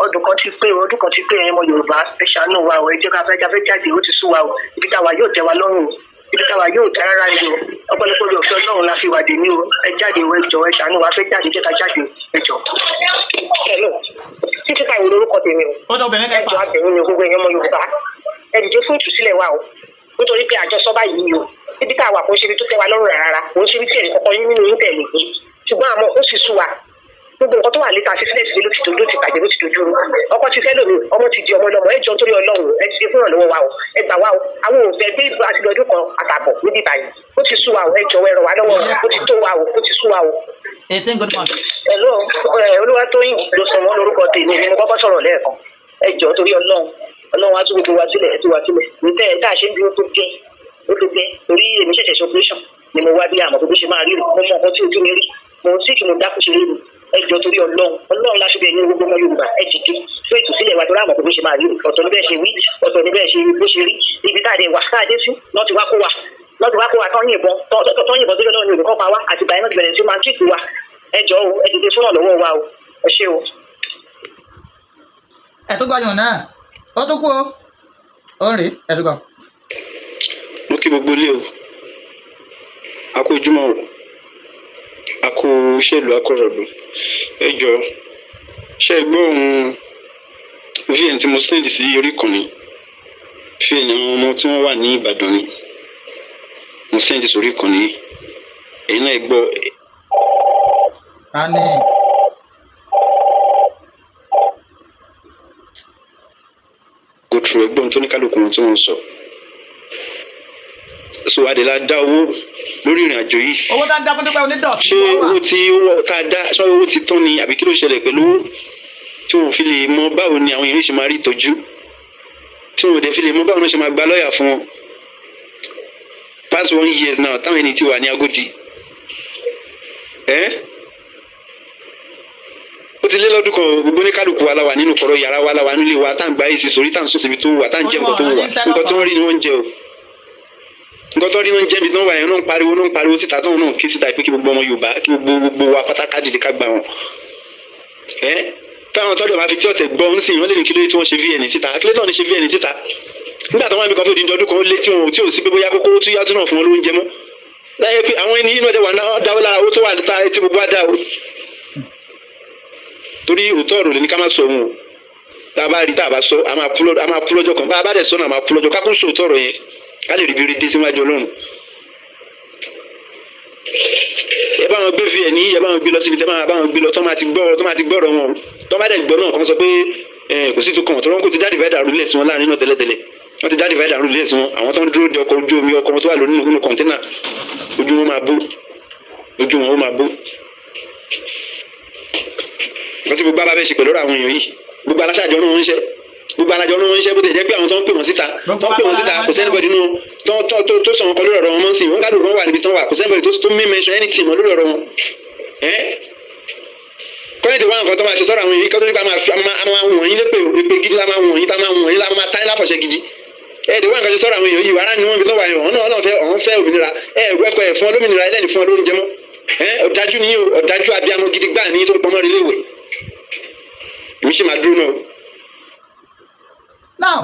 ọdún kan ti pé o, ọdún kan ti pé. Ẹ̀yin ọmọ Yorùbá, ẹ ṣàánú wa o. Ẹ jẹ́ ká fẹ́ jáfẹ́ jáde, ó ti sú wa o. Ibi táwa yóò tẹ́ wa lọ́rùn o, ibi táwa yóò tẹ́ rárá ni o. Ọpẹ́lọpẹ́ orí ọ̀fẹ́ Ọlọ́run la fi wà dé ní o. Ẹ jáde o, ẹ jọ̀ọ́, ẹ ṣàánú wa, fẹ́ jáde, jẹ́ ká jáde, ẹ jọ̀ọ́. Hello, títí táìwò lórúkọ tèmi o. Ó dá obìnrin kẹfà. Ẹjọ́ àbẹ̀yìn ni gbogbo èèyàn ọmọ Yorùbá, ẹ dìde fún ìtúsílẹ̀ wa o, nítorí pé àjọsọ báyìí ni o. Ibi tá a wà kò ń ṣe ibi tó tẹ́ wa lọ́rùn rárá, kò ń ṣe ibi tí èrè kọ̀ọ̀kan yín nínú yín tẹ̀lé gbé, ṣùgbọ́n àmọ́ ó sì sú wa. Gbogbo nǹkan tó wà létà sí sílẹ̀ sílẹ̀ ló ti dojú, ti bàjẹ́, ló ti dojú rú. Ọkọ ti fẹ́ lómi, ọmọ ti di ọmọ lọ́mọ. Ẹ jọ̀ọ́, nítorí Ọlọ́run, ẹ dìde fún ìrànlọ́wọ́ wa o, ẹ gbà wá o. Àwọn ò fẹ́ gbé àti lọ́dún kan àtààbọ̀ níbí báyìí. Ó ti sú wa o, ẹ jọ̀ọ́, ẹ ràn wá lọ́wọ́. Ó ti tó wa o, ó ti sú wa o. 18 good months. Hello, Olúwatóyìn ló sọ wọn lórúkọ tèmi ni mo kọ́kọ́ sọ̀rọ̀ lẹ́ẹ̀kan. Ẹ jọ̀ọ́, torí Ọlọ́run, Ọlọ́run á tún gbogbo wa sílẹ̀, ẹ tú wa sílẹ̀. Níta ẹ tá a ṣe ń dúró tó gẹ́, ó tó gẹ́, torí èmi ṣẹ̀ṣẹ̀ ṣe operation ni mo wá bí àmọ́ tó ṣe máa rí. Mo mọ nǹkan tí ojú mi rí, mo ń síkì, mo dákú ṣeré mi. Ẹ jọ̀ọ́, torí Ọlọ́run, Ọlọ́run láṣọ bẹ́ẹ̀ ní gbogbo ọmọ Yorùbá, ẹ dìde fún ìtúsílẹ̀ wa, torí àmọ́ tó ṣe máa rí. Ọ̀tọ̀ ní bẹ́ẹ̀ ṣe wí, ọ̀tọ̀ ní bẹ́ẹ̀ ṣe bó ṣe rí. Ibi tá a dé wà, tá a dé sí, lọ́ ti wá kó wa, lọ́ ti wá kó wa, tán yìnbọn, tán yìnbọn tó lọ́wọ́ ní olùkọ́ pa wá. Àtìgbà yẹn náà ti bẹ̀rẹ̀ sí máa tíìpù wa. Ẹ jọ̀ọ́ o, ẹ dìde fún ìrànlọ́wọ́ wa o, ẹ ṣé o. Ẹ tó gbọ́ yàn náà, ó tún kú o, ó ń rèé, ẹ tó gbọ́. Mo kí gbogbo ilé o, a kú ojúmọ́ o, a kú iṣẹ́ ìlú akọrọ̀dù. Ẹ jọ, ṣe é gbọ́ ohun VN tí mo send sí orí ìkànnì? VN àwọn ọmọ tí wọ́n wà ní Ìbàdàn ni mo send sórí ìkànnì. Èyí náà, ẹ gbọ́. A ní Go through ẹgbọ́n tó ní kálukú wọn tí wọ́n ń sọ. So adèlà dá owó lórí ìrìn àjò yìí. Owó tá ń dá fún Dúpẹ́ Onídọ̀tí. Ṣé owó tí owó tá a dá, ṣé owó ti tán ni, àbí kí ló ṣẹlẹ̀ pẹ̀lú owó tí wọn ò fi lè mọ báwo ni àwọn èèyàn ṣe máa rí ìtọ́jú, tí wọn ò dẹ̀ fi lè mọ báwo ni wọ́n ṣe máa gba lọ́ọ̀yà fún wọn? Past one years now táwọn ẹni tí wà ní Agodi ẹ́, ó ti lé lọ́dún kan. Gbogbo ní kálukú wa la wà nínú kọ̀rọ̀ yàrá wa, la wà nílé wa, tá à ń gba èsì sórí, tá à ń sùn síbi tó wà, tá à ń jẹ nǹkan tó wà. Nǹkan tó ń rí ni wọ́n ń jẹ o, nǹkan tó rí ni wọ́n ń jẹ́. Ibi tó ń wà yẹn náà ń pariwo, náà ń pariwo síta, tó ń náà ké síta pé kí gbogbo ọmọ Yorùbá, kí gbogbo wa pátá ká dìde, ká gbà wọn. Ẹ́ táwọn tọ́jú máa fi tí ọ̀tẹ̀ gbọ́ ń sìn, wọ́n lè ní kí ló dé tí wọ́n ṣe VN síta, kí ló dé tí wọ́n ṣe VN síta nígbà tó wọ́n bí kan fún odindi ọdún kan ó lé tí wọn ò tí ò sí pé bóyá kókó tó yá tó náà fún wọn lóúnjẹ mọ́ láyé pé àwọn ẹni inú ọdẹ wà náà dáwọ́ lára owó tó wà tá tí gbogbo wa dá o. Torí òótọ́ ọ̀rọ̀ lè ní ká má sọ òun o. Tá a bá rí, tá a bá sọ, a máa kú lọ́jọ́ kan. Bá a bá dẹ̀ sọ náà, a máa kú lọ́jọ́ ká kún sọ òótọ́ ọ̀rọ̀ yẹn, ká lè rí bí rí dé síwájú Ọlọ́run. Ẹ bá wọn gbé fi ẹ ní, ẹ bá wọn gbé lọ síbi tẹ máa bá wọn gbé lọ, tó máa ti gbọ́, tó máa ti gbọ́rọ̀ wọn, tó bá dẹ̀ gbọ́ náà, kàn sọ pé ẹ kò sí tó kàn wọ́n, tó wọn kò ti dá divider rú lẹ̀ sí wọn láàrin náà tẹ́lẹ̀tẹ́lẹ̀. Wọ́n ti dá divider rú lẹ̀ sí wọn. Àwọn tó ń dúró de ọkọ̀ ojú omi, ọkọ̀ wọn tó wà lórí nínú container, ojú wọn máa bó, ojú wọn ó máa bó. Wọ́n ti gbogbo abáfẹ́ ṣe pẹ̀lú ọ̀rọ̀ àwọn èèyàn yìí. Gbogbo aláṣàjọ náà ń ṣe, gbogbo alájọ náà ń ṣe. Bó ti jẹ́ pé àwọn tó ń pè wọ́n síta, tó ń pè wọ́n síta, kò sẹ́ni bọ̀dì nínú tó tó tó tó sọ̀rọ̀ kan lórí ọ̀rọ̀ wọn mọ́ sí. Wọ́n kádùn kan wà níbi tó wà, kò sẹ́ni bọ̀dì tó mí mention anything mọ́ lórí ọ̀rọ̀ wọn. Ẹ́ kọ́yìn tí wọ́n nǹkan tó máa ṣe sọ́rọ̀ àwọn èèyàn kí wọ́n tó nípa máa fi máa wọ̀nyí lépè, èpè gidi la máa wọ̀nyí, tá máa wọ̀nyí, la máa táyé láfọ̀ṣẹ́ gidi. Ẹ dẹ̀ wọ́n nǹkan ṣe sọ́rọ̀ àwọn èèyàn yìí, wàrà ni wọ́n fi tó wà yẹn. Ọ̀hún náà fẹ́, ọ̀hún fẹ́ òmìnira. Ẹ wẹ́kọ̀ ẹ̀ fún ọ lómìnira, ẹlẹ́ni fún ọ lóúnjẹ mọ́. Ẹ ọ̀dájú ni o, ọ̀dájú abiyamọ gidi gbáà ní tó ń pọnmọ́ ilé ìwé. Èmi sì máa dúró náà. Now,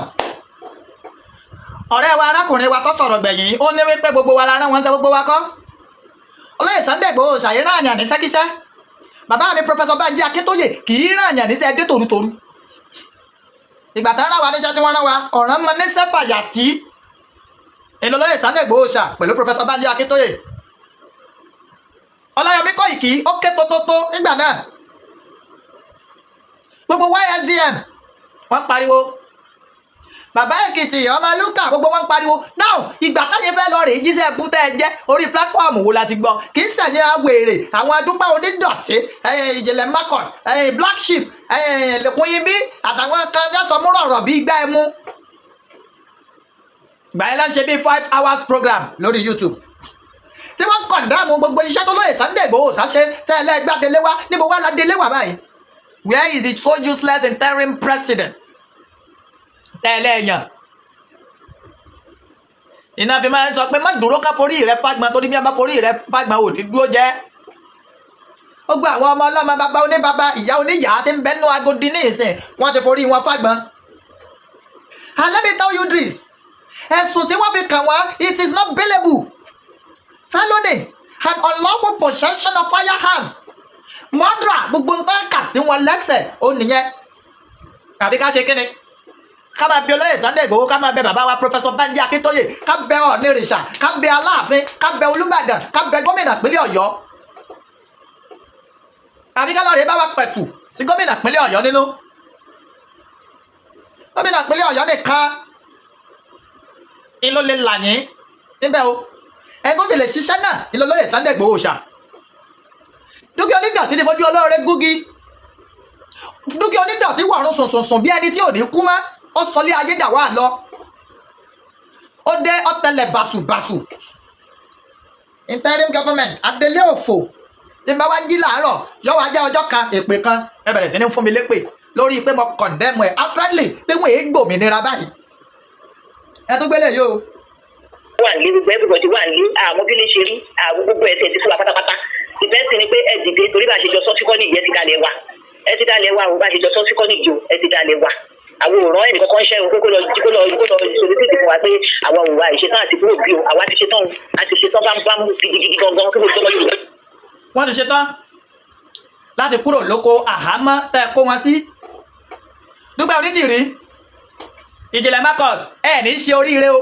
ọ̀rẹ́ wa, arákùnrin wa tó sọ̀rọ̀ gbẹ̀yìn, ó ní wípé gbogbo wa la rán wọn ṣe. Gbogbo wa kọ́. Olóyè Sunday Igboho ṣàyè rán àyàn ní sẹ́kíṣẹ́. Bàbá mi Professor Banji Akíntóyè kì í rán àyàn níṣẹ́ dé tòrútòrú. Ìgbà tán rán wa níṣẹ́ tí wọ́n rán wa, ọ̀ràn mọ níṣẹ́ fàyàtì èlò olóyè Sunday Igboho ṣà pẹ̀lú Professor Banji Akíntóyè. Ọláyọmí Kóìkì ó ké tótótó nígbà náà. Gbogbo YSDM wọ́n pariwo, bàbá Èkìtì, ọmọ lúkà, gbogbo wọn pariwo. Now, ìgbà táyé fẹ́ lọ rèé jíṣẹ́ ẹkún tẹ́ ẹ jẹ́, orí platform wo la ti gbọ́? Kì í ṣẹ̀yìn awèrè, àwọn adúpẹ́ onídọ̀tí, Ìjìnlẹ̀ Marcus, Black Sheep, Lẹ́kùnyínbí àtàwọn kan ní ọ̀sánmúrò ọ̀rọ̀ bíi igbá ẹmu. Ìgbà yẹn ló ń ṣe bíi 5 hours program lórí YouTube tí wọ́n condemn gbogbo iṣẹ́ tó lóye Sunday Igboho ṣáṣe tẹ́lẹ̀ gbàdélé wá. Níbo wá la délé wà báyìí? Where is the so useless interim president tẹ́lẹ̀ yàn? Iná fi máa ń sọ pé má dúró ká forí rẹ fágbọn, torí bí wọn bá forí rẹ fágbọn, ò ní dúró jẹ́. Ó gba àwọn ọmọ ọlọ́mọ, bàbá oníbàbá, ìyá oníyàá tí ń bẹ́nu Agodi ní ìsìn, wọ́n ti forí wọn fágbọn. And let me tell you this, ẹ̀sùn tí wọ́n fi kàn wọ́n, it is not bailable: felony and unlawful possession of firearms, murder. Gbogbo nǹkan kà sí wọn lẹ́sẹ̀ ó nìyẹn. Àbí ká ṣe kíni? Ká máa bẹ olóyè Sunday Igboho, ká máa bẹ bàbá wa Professor Banji Akintoye, ká bẹ Ọ̀nìrìṣà, ká bẹ Aláàfin, ká bẹ Olúbàdàn, ká bẹ gómìnà ìpínlẹ̀ Ọ̀yọ́. Àbí ká lọ́ọ̀rẹ́ bá wa pẹ̀tù sí gómìnà ìpínlẹ̀ Ọ̀yọ́ nínú? Gómìnà ìpínlẹ̀ Ọ̀yọ́ nìkan ìlò lè là yín níbẹ̀ o. Ẹni tó sì lè ṣiṣẹ́ náà ìlò lóye Sunday Igboho ṣá. Dúkìá onídọ̀tí ti fojú olóore gúgi. Dúkìá onídọ̀tí wọ̀run sùnsùnsùn bí ẹni tí ò ní kú mọ́. Ó sọlé ayé dà wá lọ, ó dé ọ̀tẹlẹ̀ bàṣùbàṣù. Interim government, adelé òfò tí n bá wá jí làárọ̀ yóò wá jẹ́ ọjọ́ kan èpè kan. Ẹ bẹ̀rẹ̀ sí ní fún mi lépè lórí pé mo condemn ẹ̀ outrightly pé wọ́n èé gbòmìnira báyìí. Ẹ tó gbélé yìí o. Wà nílé, gbogbo everybody wà nílé, àmọ́ bí lè ṣe rí àwọn gbogbo ẹ̀ tẹ̀ ti fún wa pátápátá. The best thing ni pé ẹ dìde, torí bá a ṣe jọ sọ́síkọ́ nìyí, ẹ ti dalẹ̀ wa, ẹ ti dalẹ̀ wa o. Bá a ṣe jọ sọ́síkọ́ nìyí o, ẹ ti dalẹ̀ wa. Àwọn òràn ẹnì kankan ń ṣẹ́gun pé kó lọ solicit fún wa pé àwa ò wá ìṣetán àti kúrò bí o. Àwa ti ṣetán o, a ti ṣetán bámúbámú gidigidi gangan kí gbogbo ọmọ Yorùbá. Wọ́n ti ṣetán láti kúrò lóko àhámọ́ tẹ́ ẹ kó wọn sí. Dúpẹ́ Onítìrí, Ìjìnlẹ̀ Marcus, ẹ ní ṣe oríire o.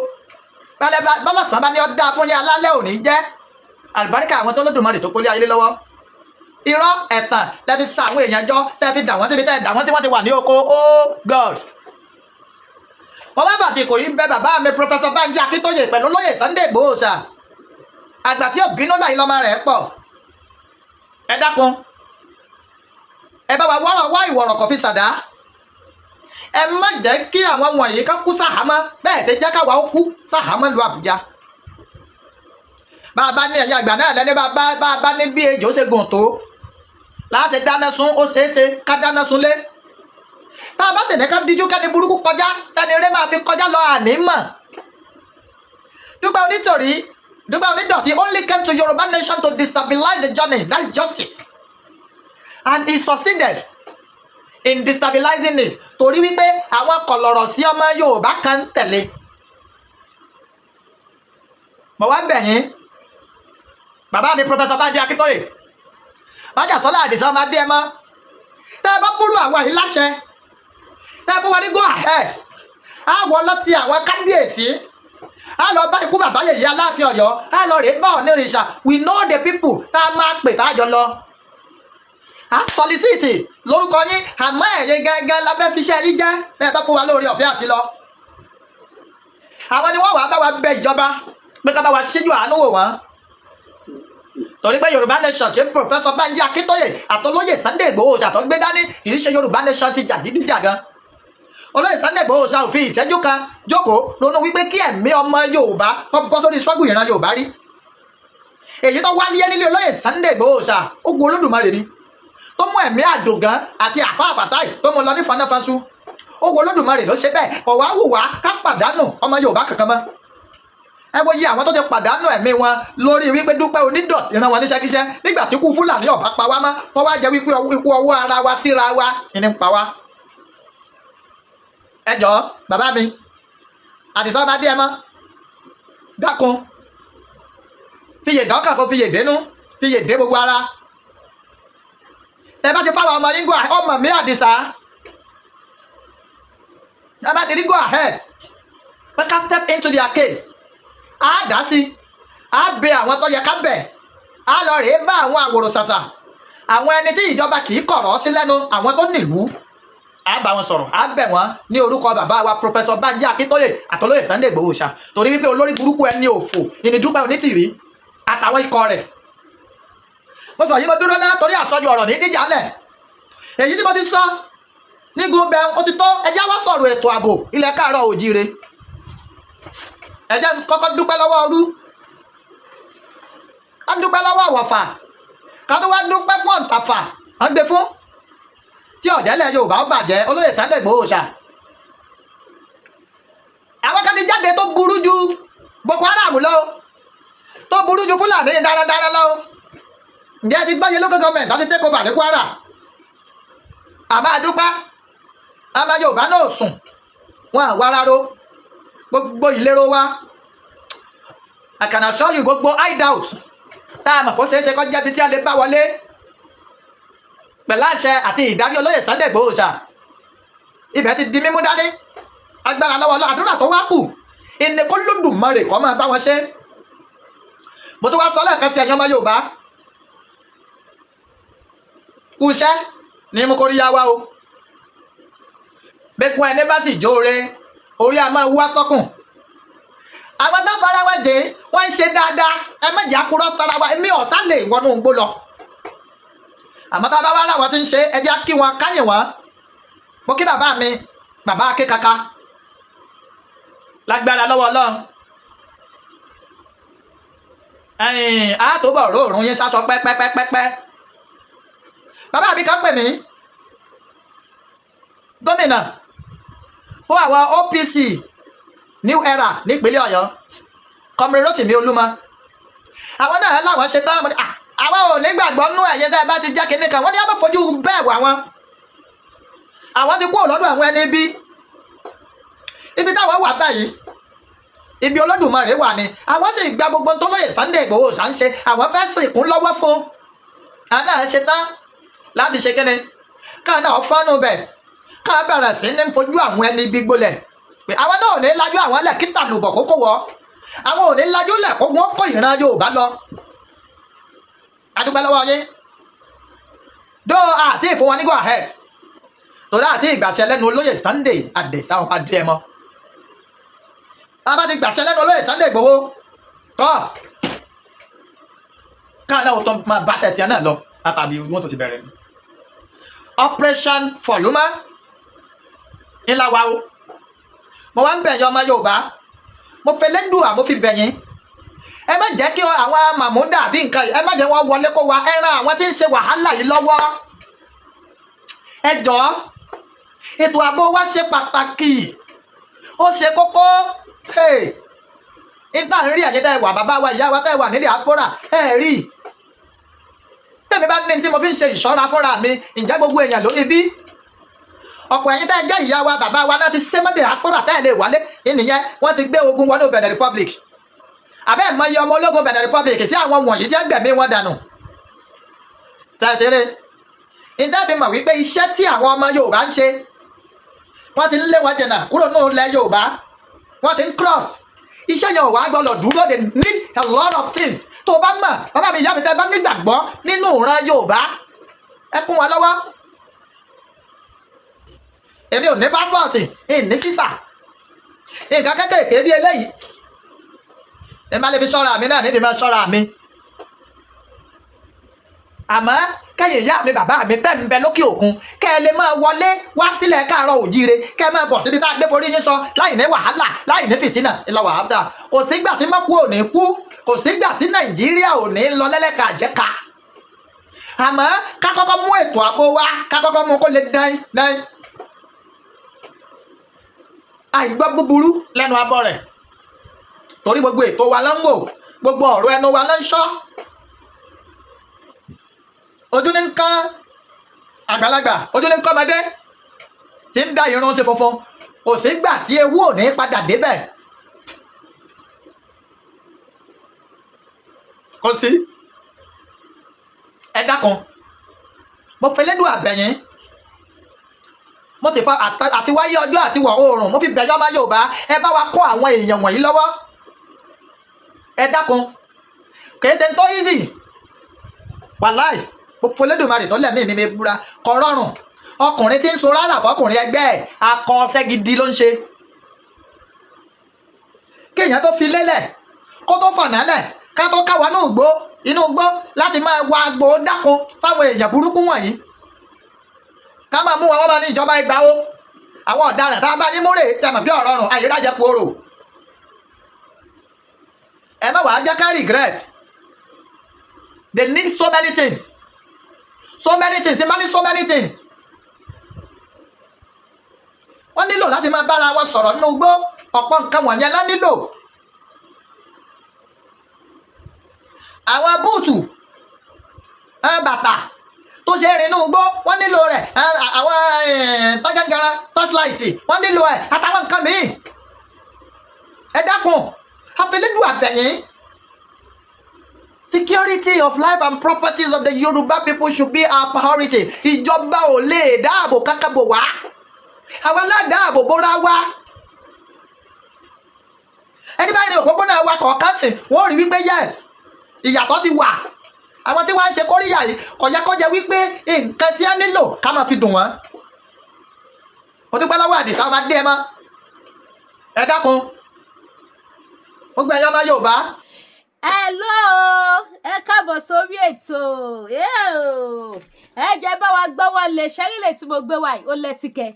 Bọ́lọ̀sán bá ní ọ́ dáa fún yín, alálẹ̀ òní jẹ́ àlùbáríkà àwọn tó lódùmarè tó kólé ayé lọ́wọ́. Irọ́, ẹ̀tàn lẹ́ fi sa àwọn èèyàn jọ, tẹ́ fi dà wọ́n síbi tẹ́ dà wọ́n tí wọ́n ti wà ní oko. Oh God, wọ́n bá fàsìkò yìí bẹ bàbá mi Professor Banji Akíntóyè pẹ̀lú olóyè Sunday Igboho ṣá. Àgbà tí ò bínú báyìí lọ́mọ rẹ̀ pọ̀. Ẹ dákun, ẹ bá wa wọ́rọ̀ wá ìwọ̀rọ̀ kò fi sàdá. Ẹ má jẹ́ kí àwọn wọ̀nyí ká kú sáhàámọ́ bẹ́ẹ̀ ṣe jẹ́ káwa ó kú sáhàámọ́ lu Àbújá. Bàbá ní ẹ̀yà àgbà náà lẹ́ni bàbá ní bí ejò ṣe gùn tó láti dáná sun, ó ṣeé ṣe ká dáná sun lé. Tá a bá sì ní ká díjú kẹ́ni burúkú kọjá, tẹ́ni eré máa fi kọjá lọ, àní mọ̀. Dúpẹ́ Onítòrí, Dúpẹ́ Onídọ̀tí only came to Yorùbá nation to destabilize the journey. That is justice, and he succeeded in destabilizing it, torí wípé àwọn kọ̀lọ̀rọ̀ sí ọmọ Yorùbá kan ń tẹ̀lé. Mo wá ń bẹ̀ yín, bàbá mi Professor Banji Akíntóyè, Májàsọ́lá Àdìsá ọmọ adé ẹ mọ́. Tẹ́ ẹ bá búrú àwọn yìí láṣẹ, tẹ́ ẹ fún wa ní go ahead, á wọ lọ́tì àwọn kábíyèsí, á lọ bá ikú bàbá yèyé Aláàfin Ọ̀yọ́, á lọ rèé bá Ọ̀nìrìṣà. We know the people tá a máa pè, tá a jọ lọ, á solicit lórúkọ yín. Àmọ́ ẹ̀yin gángan la fẹ́ fi iṣẹ́ yín jẹ́. Bẹ́ẹ̀ bá fún wa lórí ọ̀fẹ́ àti lọ, àwọn ni wọ́n wàá bá wa bẹ ìjọba pé ká bá wa ṣíjú àánú wò wọ́n, torí pé Yorùbá nation tí Professor Banji Akíntóyè àtọlóyè Sunday Igboho ṣàtọ́ gbé dání kì í ṣe Yorùbá nation ti jàgídíjàgan. Olóyè Sunday Igboho ṣá òfin ìṣẹ́jú kan jókòó ronú wípé kí ẹ̀mí ọmọ Yorùbá kó bọ́ sórí struggle ìran Yorùbá rí. Èyí tó wáyé nílé olóyè Sunday Igboho ṣá, ogun Olódùmarè ni tó mú ẹ̀mí àdògán àti àpá àpàtáì tó mú lọ ní fanáfaṣu. Ogun Olódùmarè ló ṣe bẹ́ẹ̀. Kò wá wù wá ká pàdánù ọmọ Yorùbá kankan mọ́. Ẹ wo iye àwọn tó ti pàdánù ẹ̀mí wọn lórí wípé Dúpẹ́ Onídọ̀tí rán wọn níṣẹ́kíṣẹ́. Nígbà tí ikú Fúlàní ọ̀bá pa wá mọ́, tó wá jẹ́ wípé ikú ọwọ́ ara wa síra wa ní ń pa wá. Ẹ jọ̀ọ́, bàbá mi Àdìsá ọba díẹ̀ mọ́, dákun, fiyè dọ́kàn, kó fiyè dénú, fiyè dé gbogbo ara. Tẹ bá ti fáwọn ọmọ yín go, ọmọ mi Àdìsá, tẹ bá ti rí go ahead pé ká step into their case, á dá sí, á bẹ àwọn tó yẹ ká bẹ̀, á lọ rèé bá àwọn àwòrò ṣàṣà, àwọn ẹni tí ìjọba kì í kọ̀rọ̀ sí lẹ́nu, àwọn tó nílùú, á bá wọn sọ̀rọ̀, á bẹ̀ wọ́n ní orúkọ bàbá wa Professor Banji Akíntóyè àtolóyè Sunday Igboho ṣá, torí wípé olórí burúkú ẹni òfò ìní Dúpẹ́ Onítìrí àtàwọn ikọ̀ rẹ̀. Mo sọ yìí, mo dúró náà, torí àsọjù ọ̀rọ̀ ní díjà lẹ̀. Èyí tí mo ti sọ nígun bẹ́ẹ̀ ó ti tó. Ẹ jẹ́ wá sọ̀rọ̀ ètò ààbò ilẹ̀ káàárọ̀ òjíire. Ẹ jẹ́ n kọ́kọ́ dúpẹ́ lọ́wọ́ ọrú, ká dúpẹ́ lọ́wọ́ àwọ̀fà, ká tó wá dúpẹ́ fún ọ̀ǹtàfà wọ́n gbé fún tí ọ̀jẹ̀lẹ̀ Yorùbá ó bàjẹ́, olóyè Sunday Igboho ṣá. Àwọn kan ti jáde tó burú ju Boko Haram lọ o, tó burú ju Fúlàní darandaran lọ o. Ǹjẹ́ ti gbọ́yé local government láti take over ní Kwara? Àmọ́ àdúpẹ́, àmọ́ Yorùbá náà sùn, wọn àwa rárá. Gbogbo ìlérò wa, I can assure you, gbogbo hideout tá a mọ̀ kó ṣeé ṣe kó jẹ́bi tí a lè bá wọlé, pẹ̀lú àṣẹ àti ìdarí olóyè Sunday Igboho ṣá, ibẹ̀ ti di mímú dání. Agbára lọ́wọ́ lọ. Àdúrà tó wá kù ìní kó lódùmarè kó máa bá wọn ṣe. Mo tún wá sọ lẹ́ẹ̀kan sí, ẹ̀yin ọmọ Yorùbá, kú iṣẹ́ ní mú kóríyá wá o. Bẹ́kún ẹni bá sì jóore, orí a máa wú atọ́kùn. Àwọn tó fara wọn jẹ, wọ́n ń ṣe dáadáa. Ẹ má jẹ́ àkúrọ́ fara wa. Èmi ọ̀sán lè wọnú igbó lọ, àmọ́ tá a bá wá láwọn tí ń ṣe, ẹ jẹ́ kí wọn káyìn wọn. Mo kí bàbá mi, bàbá akékaka, lágbára lọ́wọ́ Ọlọ́run. Ẹ̀yìn àtòbọ̀ róòrùn yín sásọ pẹ́pẹ́pẹ́pẹ́. Bàbá mi kan pè mí, gómìnà fún àwọn OPC New Era nípínlẹ̀ Ọ̀yọ́, Comrade Rotimi Olúmọ. Àwọn náà láwọn ṣe tán. Mo ní, "Ah, àwọn ò ní gbàgbọ́ nú ẹ̀yẹ tẹ́ ẹ bá ti jẹ́ kinní kan." Wọ́n ní wọ́n fojú bẹ́ẹ̀ wà wọn. Àwọn ti kúrò lọ́dọ̀ àwọn ẹni bí ibi táwọn wà báyìí, ibi Olódùmarè wà ní. Àwọn sì gba gbogbo tó lóye Sunday Igboho ṣà ń ṣe. Àwọn fẹ́ sìnkún lọ́wọ́ fún àwọn náà ṣe tán láti ṣe kíni, káà náà fọ́nù bẹ̀, káà bẹ̀rẹ̀ sí ní fojú àwọn ẹni ibi gbolẹ̀, pé àwọn náà ò ní lajú àwọn lẹ̀ kí tàlùbọ̀ kókó wọ̀. Àwọn ò ní lajú lẹ̀ kó wọ́n kó ìran Yorùbá lọ. Adúpẹ́ lọ́wọ́ yín dó àti ìfún wọn ní go ahead, torí àti ìgbàṣẹ lẹ́nu olóyè Sunday Adesa ọba díẹ̀ mọ́. Bàbá ti gbàṣẹ lẹ́nu olóyè Sunday Igboho tọ́, káà náà ó tó máa bá ṣẹ̀ tiẹ̀ náà lọ àtàbí wọ́n tó ti bẹ̀rẹ̀ ni. Operation Fọ̀lúmọ́ ńlá wa o. Mo wá ń bẹ̀yìn ọmọ Yorùbá, mo fẹ́ lẹ́dùà, mo fi bẹ̀yìn, ẹ má jẹ́ kí àwọn màmúdà bí nǹkan yìí, ẹ má jẹ́ wọ́n wọlé kó wa. Ẹ ran àwọn tí ń ṣe wàhálà yìí lọ́wọ́, ẹ jọ̀ọ́. Ètò ààbò wa ṣe pàtàkì, ó ṣe kókó. Níta ń rí, ẹ̀yin tẹ́ ẹ wà, bàbá wa, ìyá wa tẹ́ ẹ wà ní diaspora, ẹ rí tèmi bá ní tí mo fi ń ṣe ìṣọ́ra fúnra mi. Ǹjẹ́ gbogbo èèyàn ló ní bí? Ọ̀pọ̀ ẹ̀yin tẹ́ ẹ jẹ́ ìyá wa, bàbá wa láti ṣe mọ́ diaspora tẹ́ ẹ lè wálé ìnìyẹn. Wọ́n ti gbé ogun wọnú Benin Republic. Àbẹ́ ẹ̀ mọ iye ọmọ ológun Benin Republic tí àwọn wọ̀nyí tí ń gbẹ̀mí wọn dànù tẹ̀tẹ̀rẹ̀? Ìdá fi mọ̀ wípé iṣẹ́ tí àwọn ọmọ Yorùbá ń ṣe, wọ́n ti ń lé wọn jìnnà kúrò nínú ilẹ̀ Yorùbá, wọ́n ti ń cross. Iṣẹ́ yẹn ò wá gbọ́dọ̀ dúró. They need a lot of things. Tó o bá mọ̀, bàbá mi, ìyá mi, tẹ́ bá nígbàgbọ́ nínú ìran Yorùbá, ẹ kún wa lọ́wọ́. Èmi ò ní passport, ní visa, nǹkan kékèké bí eléyìí ẹ má lè fi ṣọ́ra mi náà, ní fi máa ṣọ́ra mi. Àmọ́ kẹ́yìn ìyá mi, bàbá mi tẹ́ ń bẹ lókè òkun, kẹ́ ẹ lè máa wọlé wá sílẹ̀ káàárọ̀ òjíire, kẹ́ ẹ máa bọ̀ síbi tá a gbé forí yín sọ láì ní wàhálà, láì ní fìtínà ìlọ wàhálà. Kò sígbà tí mọ́kú ò ní kú, kò sígbà tí Nàìjíríà ò ní lọ lẹ́lẹ́ka àjẹká. Àmọ́ ká kọ́kọ́ mú ètò ààbò wa, ká kọ́kọ́ mú kó lè dán dán. Àìgbọ́ búburú lẹ́nu abọ́ rẹ̀, torí gbogbo ètò wa ló ń wò, gbogbo ọ̀rọ̀ ẹnu wa ló ń ṣọ́. Ojú ní ń kán àgbàlagbà, ojú ní ń kọ́ ọmọdé tí ń dá irun sí funfun. Kò sígbà tí ewu ò ní padà débẹ̀, kò sí. Ẹ dákun, mo fẹ́ lẹ́dùn àbẹ̀yìn, mo ti fa àti wáyé ọjọ́ àti wọ̀ oòrùn, mo fi bẹ̀yọ́ ọmọ Yorùbá, ẹ bá wa kó àwọn èèyàn wọ̀nyí lọ́wọ́. Ẹ dákun, kìí ṣe ń tó easy. Wàláì, mo fọlẹ́dùmarè tó lẹ̀mí mi búra, kò rọrùn. Ọkùnrin tí ń so rárá fọkùnrin ẹgbẹ́ ẹ̀, akọ ọṣẹ́ gidi ló ń ṣe. Kéèyàn tó fi lélẹ̀, kó tó fànà lẹ̀, ká tó káwa náà gbó inú gbó láti máa wá gbó dákun fáwọn èèyàn burúkú wọ̀nyí, ká máa mú wọn, wọ́n máa ní ìjọba ìgbà ó àwọn ọ̀daràn tá a bá yín múrè tí a mọ̀ bí ọ̀rọ̀ rùn àyírájẹ pòrò. Ẹ má wàá jẹ́ ká regret. They need so many things, so many things. They ní so many things. Wọ́n nílò láti máa bára wọn sọ̀rọ̀ nínú igbó. Ọ̀pọ̀ nǹkan wọ̀nyẹn lá nílò. Àwọn búùtù, bàtà tó ṣe é rìn inú igbó, wọ́n nílò rẹ̀. Àwọn tágàgàrà, torchlight, wọ́n nílò ẹ̀, àtàwọn nǹkan míì. Ẹ dákun, àfẹlẹ́dùn àbẹ̀yìn. Security of life and properties of the Yoruba people should be our priority. Ìjọba ò lè dáàbò kankan bò wá, àwa náà dáàbò bóra wa. Ẹni báyìí ní òpópónà wa kọ̀ọ̀kan sìn, wọ́n rí wípé yes, ìyàtọ̀ ti wà. Àwọn tí wọ́n ń ṣe kóríyà yìí, kò yẹ kó jẹ́ wípé nǹkan tí wọ́n nílò ká máa fi dùn wọ́n. Mo dúpẹ́ lọ́wọ́ Àdìsá ọmọ adé ẹ mọ́. Ẹ dákun, gbogbo ẹ̀yọ́ ọmọ Yorùbá. Hello, ẹ káàbọ̀ sórí ètò. Ẹ jẹ́ bá wa gbọ́wọ́ lé ṣẹ́rílẹ̀ tí mo gbé wá yìí, ó lẹ́tìkẹ́.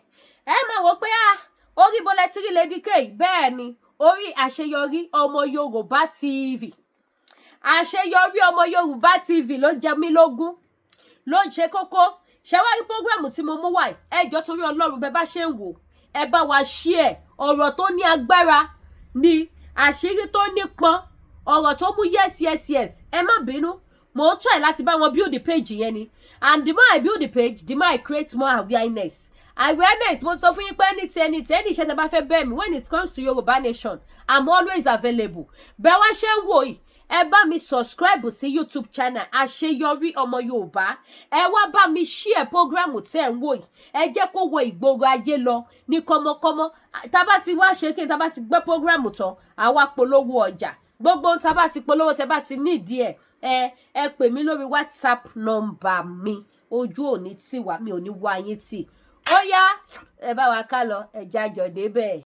Ẹ máa wò pé ah, orí bó lẹ́tìrí Lady K. Bẹ́ẹ̀ ni, orí Àṣeyọrí Ọmọ Yorùbá TV, Àṣeyọrí Ọmọ Yorùbá TV ló jẹ mí lógún, ló ń ṣe kókó. Ṣé wá rí program tí mo mú wá yìí? Ẹ jọ̀ọ́, torí Ọlọ́run, bẹ́ẹ̀ bá ṣe ń wò, ẹ bá wa share. Ọ̀rọ̀ tó ní agbára ni, àṣírí tó nípọn, ọ̀rọ̀ tó mú yes yes yes. Ẹ má bínú, mò ń try láti bá wọn build the page yẹn ni, and the more I build the page, the more I create more awareness. Awareness, mo sọ fún yín pé anything, anything, any iṣẹ́ tẹ́ bá fẹ́ bẹ́ẹ̀ mi when it comes to Yorùbá nation, I'm always available. Bẹ́ẹ̀ wá ṣe ń wò yìí, ẹ bá mi subscribe sí YouTube channel Àṣeyọrí Ọmọ Yorùbá. Ẹ wá bá mi share program tẹ́ ẹ̀ ń wò yìí. Ẹ jẹ́ kó wọ ìgboro ayé lọ ní kọ́mọkọ́mọ. Tá bá ti wá ṣe kí ni, tá bá ti gbé program tán, àwa polówó ọjà. Gbogbo ohun tá bá ti polówó, tẹ́ bá ti nídìí ẹ̀, ẹ pè mí lórí WhatsApp number mi. Ojú òní tì wá, mi ò ní wá yín tì. Ó yá, ẹ bá wa ká lọ, ẹ jájọ débẹ̀.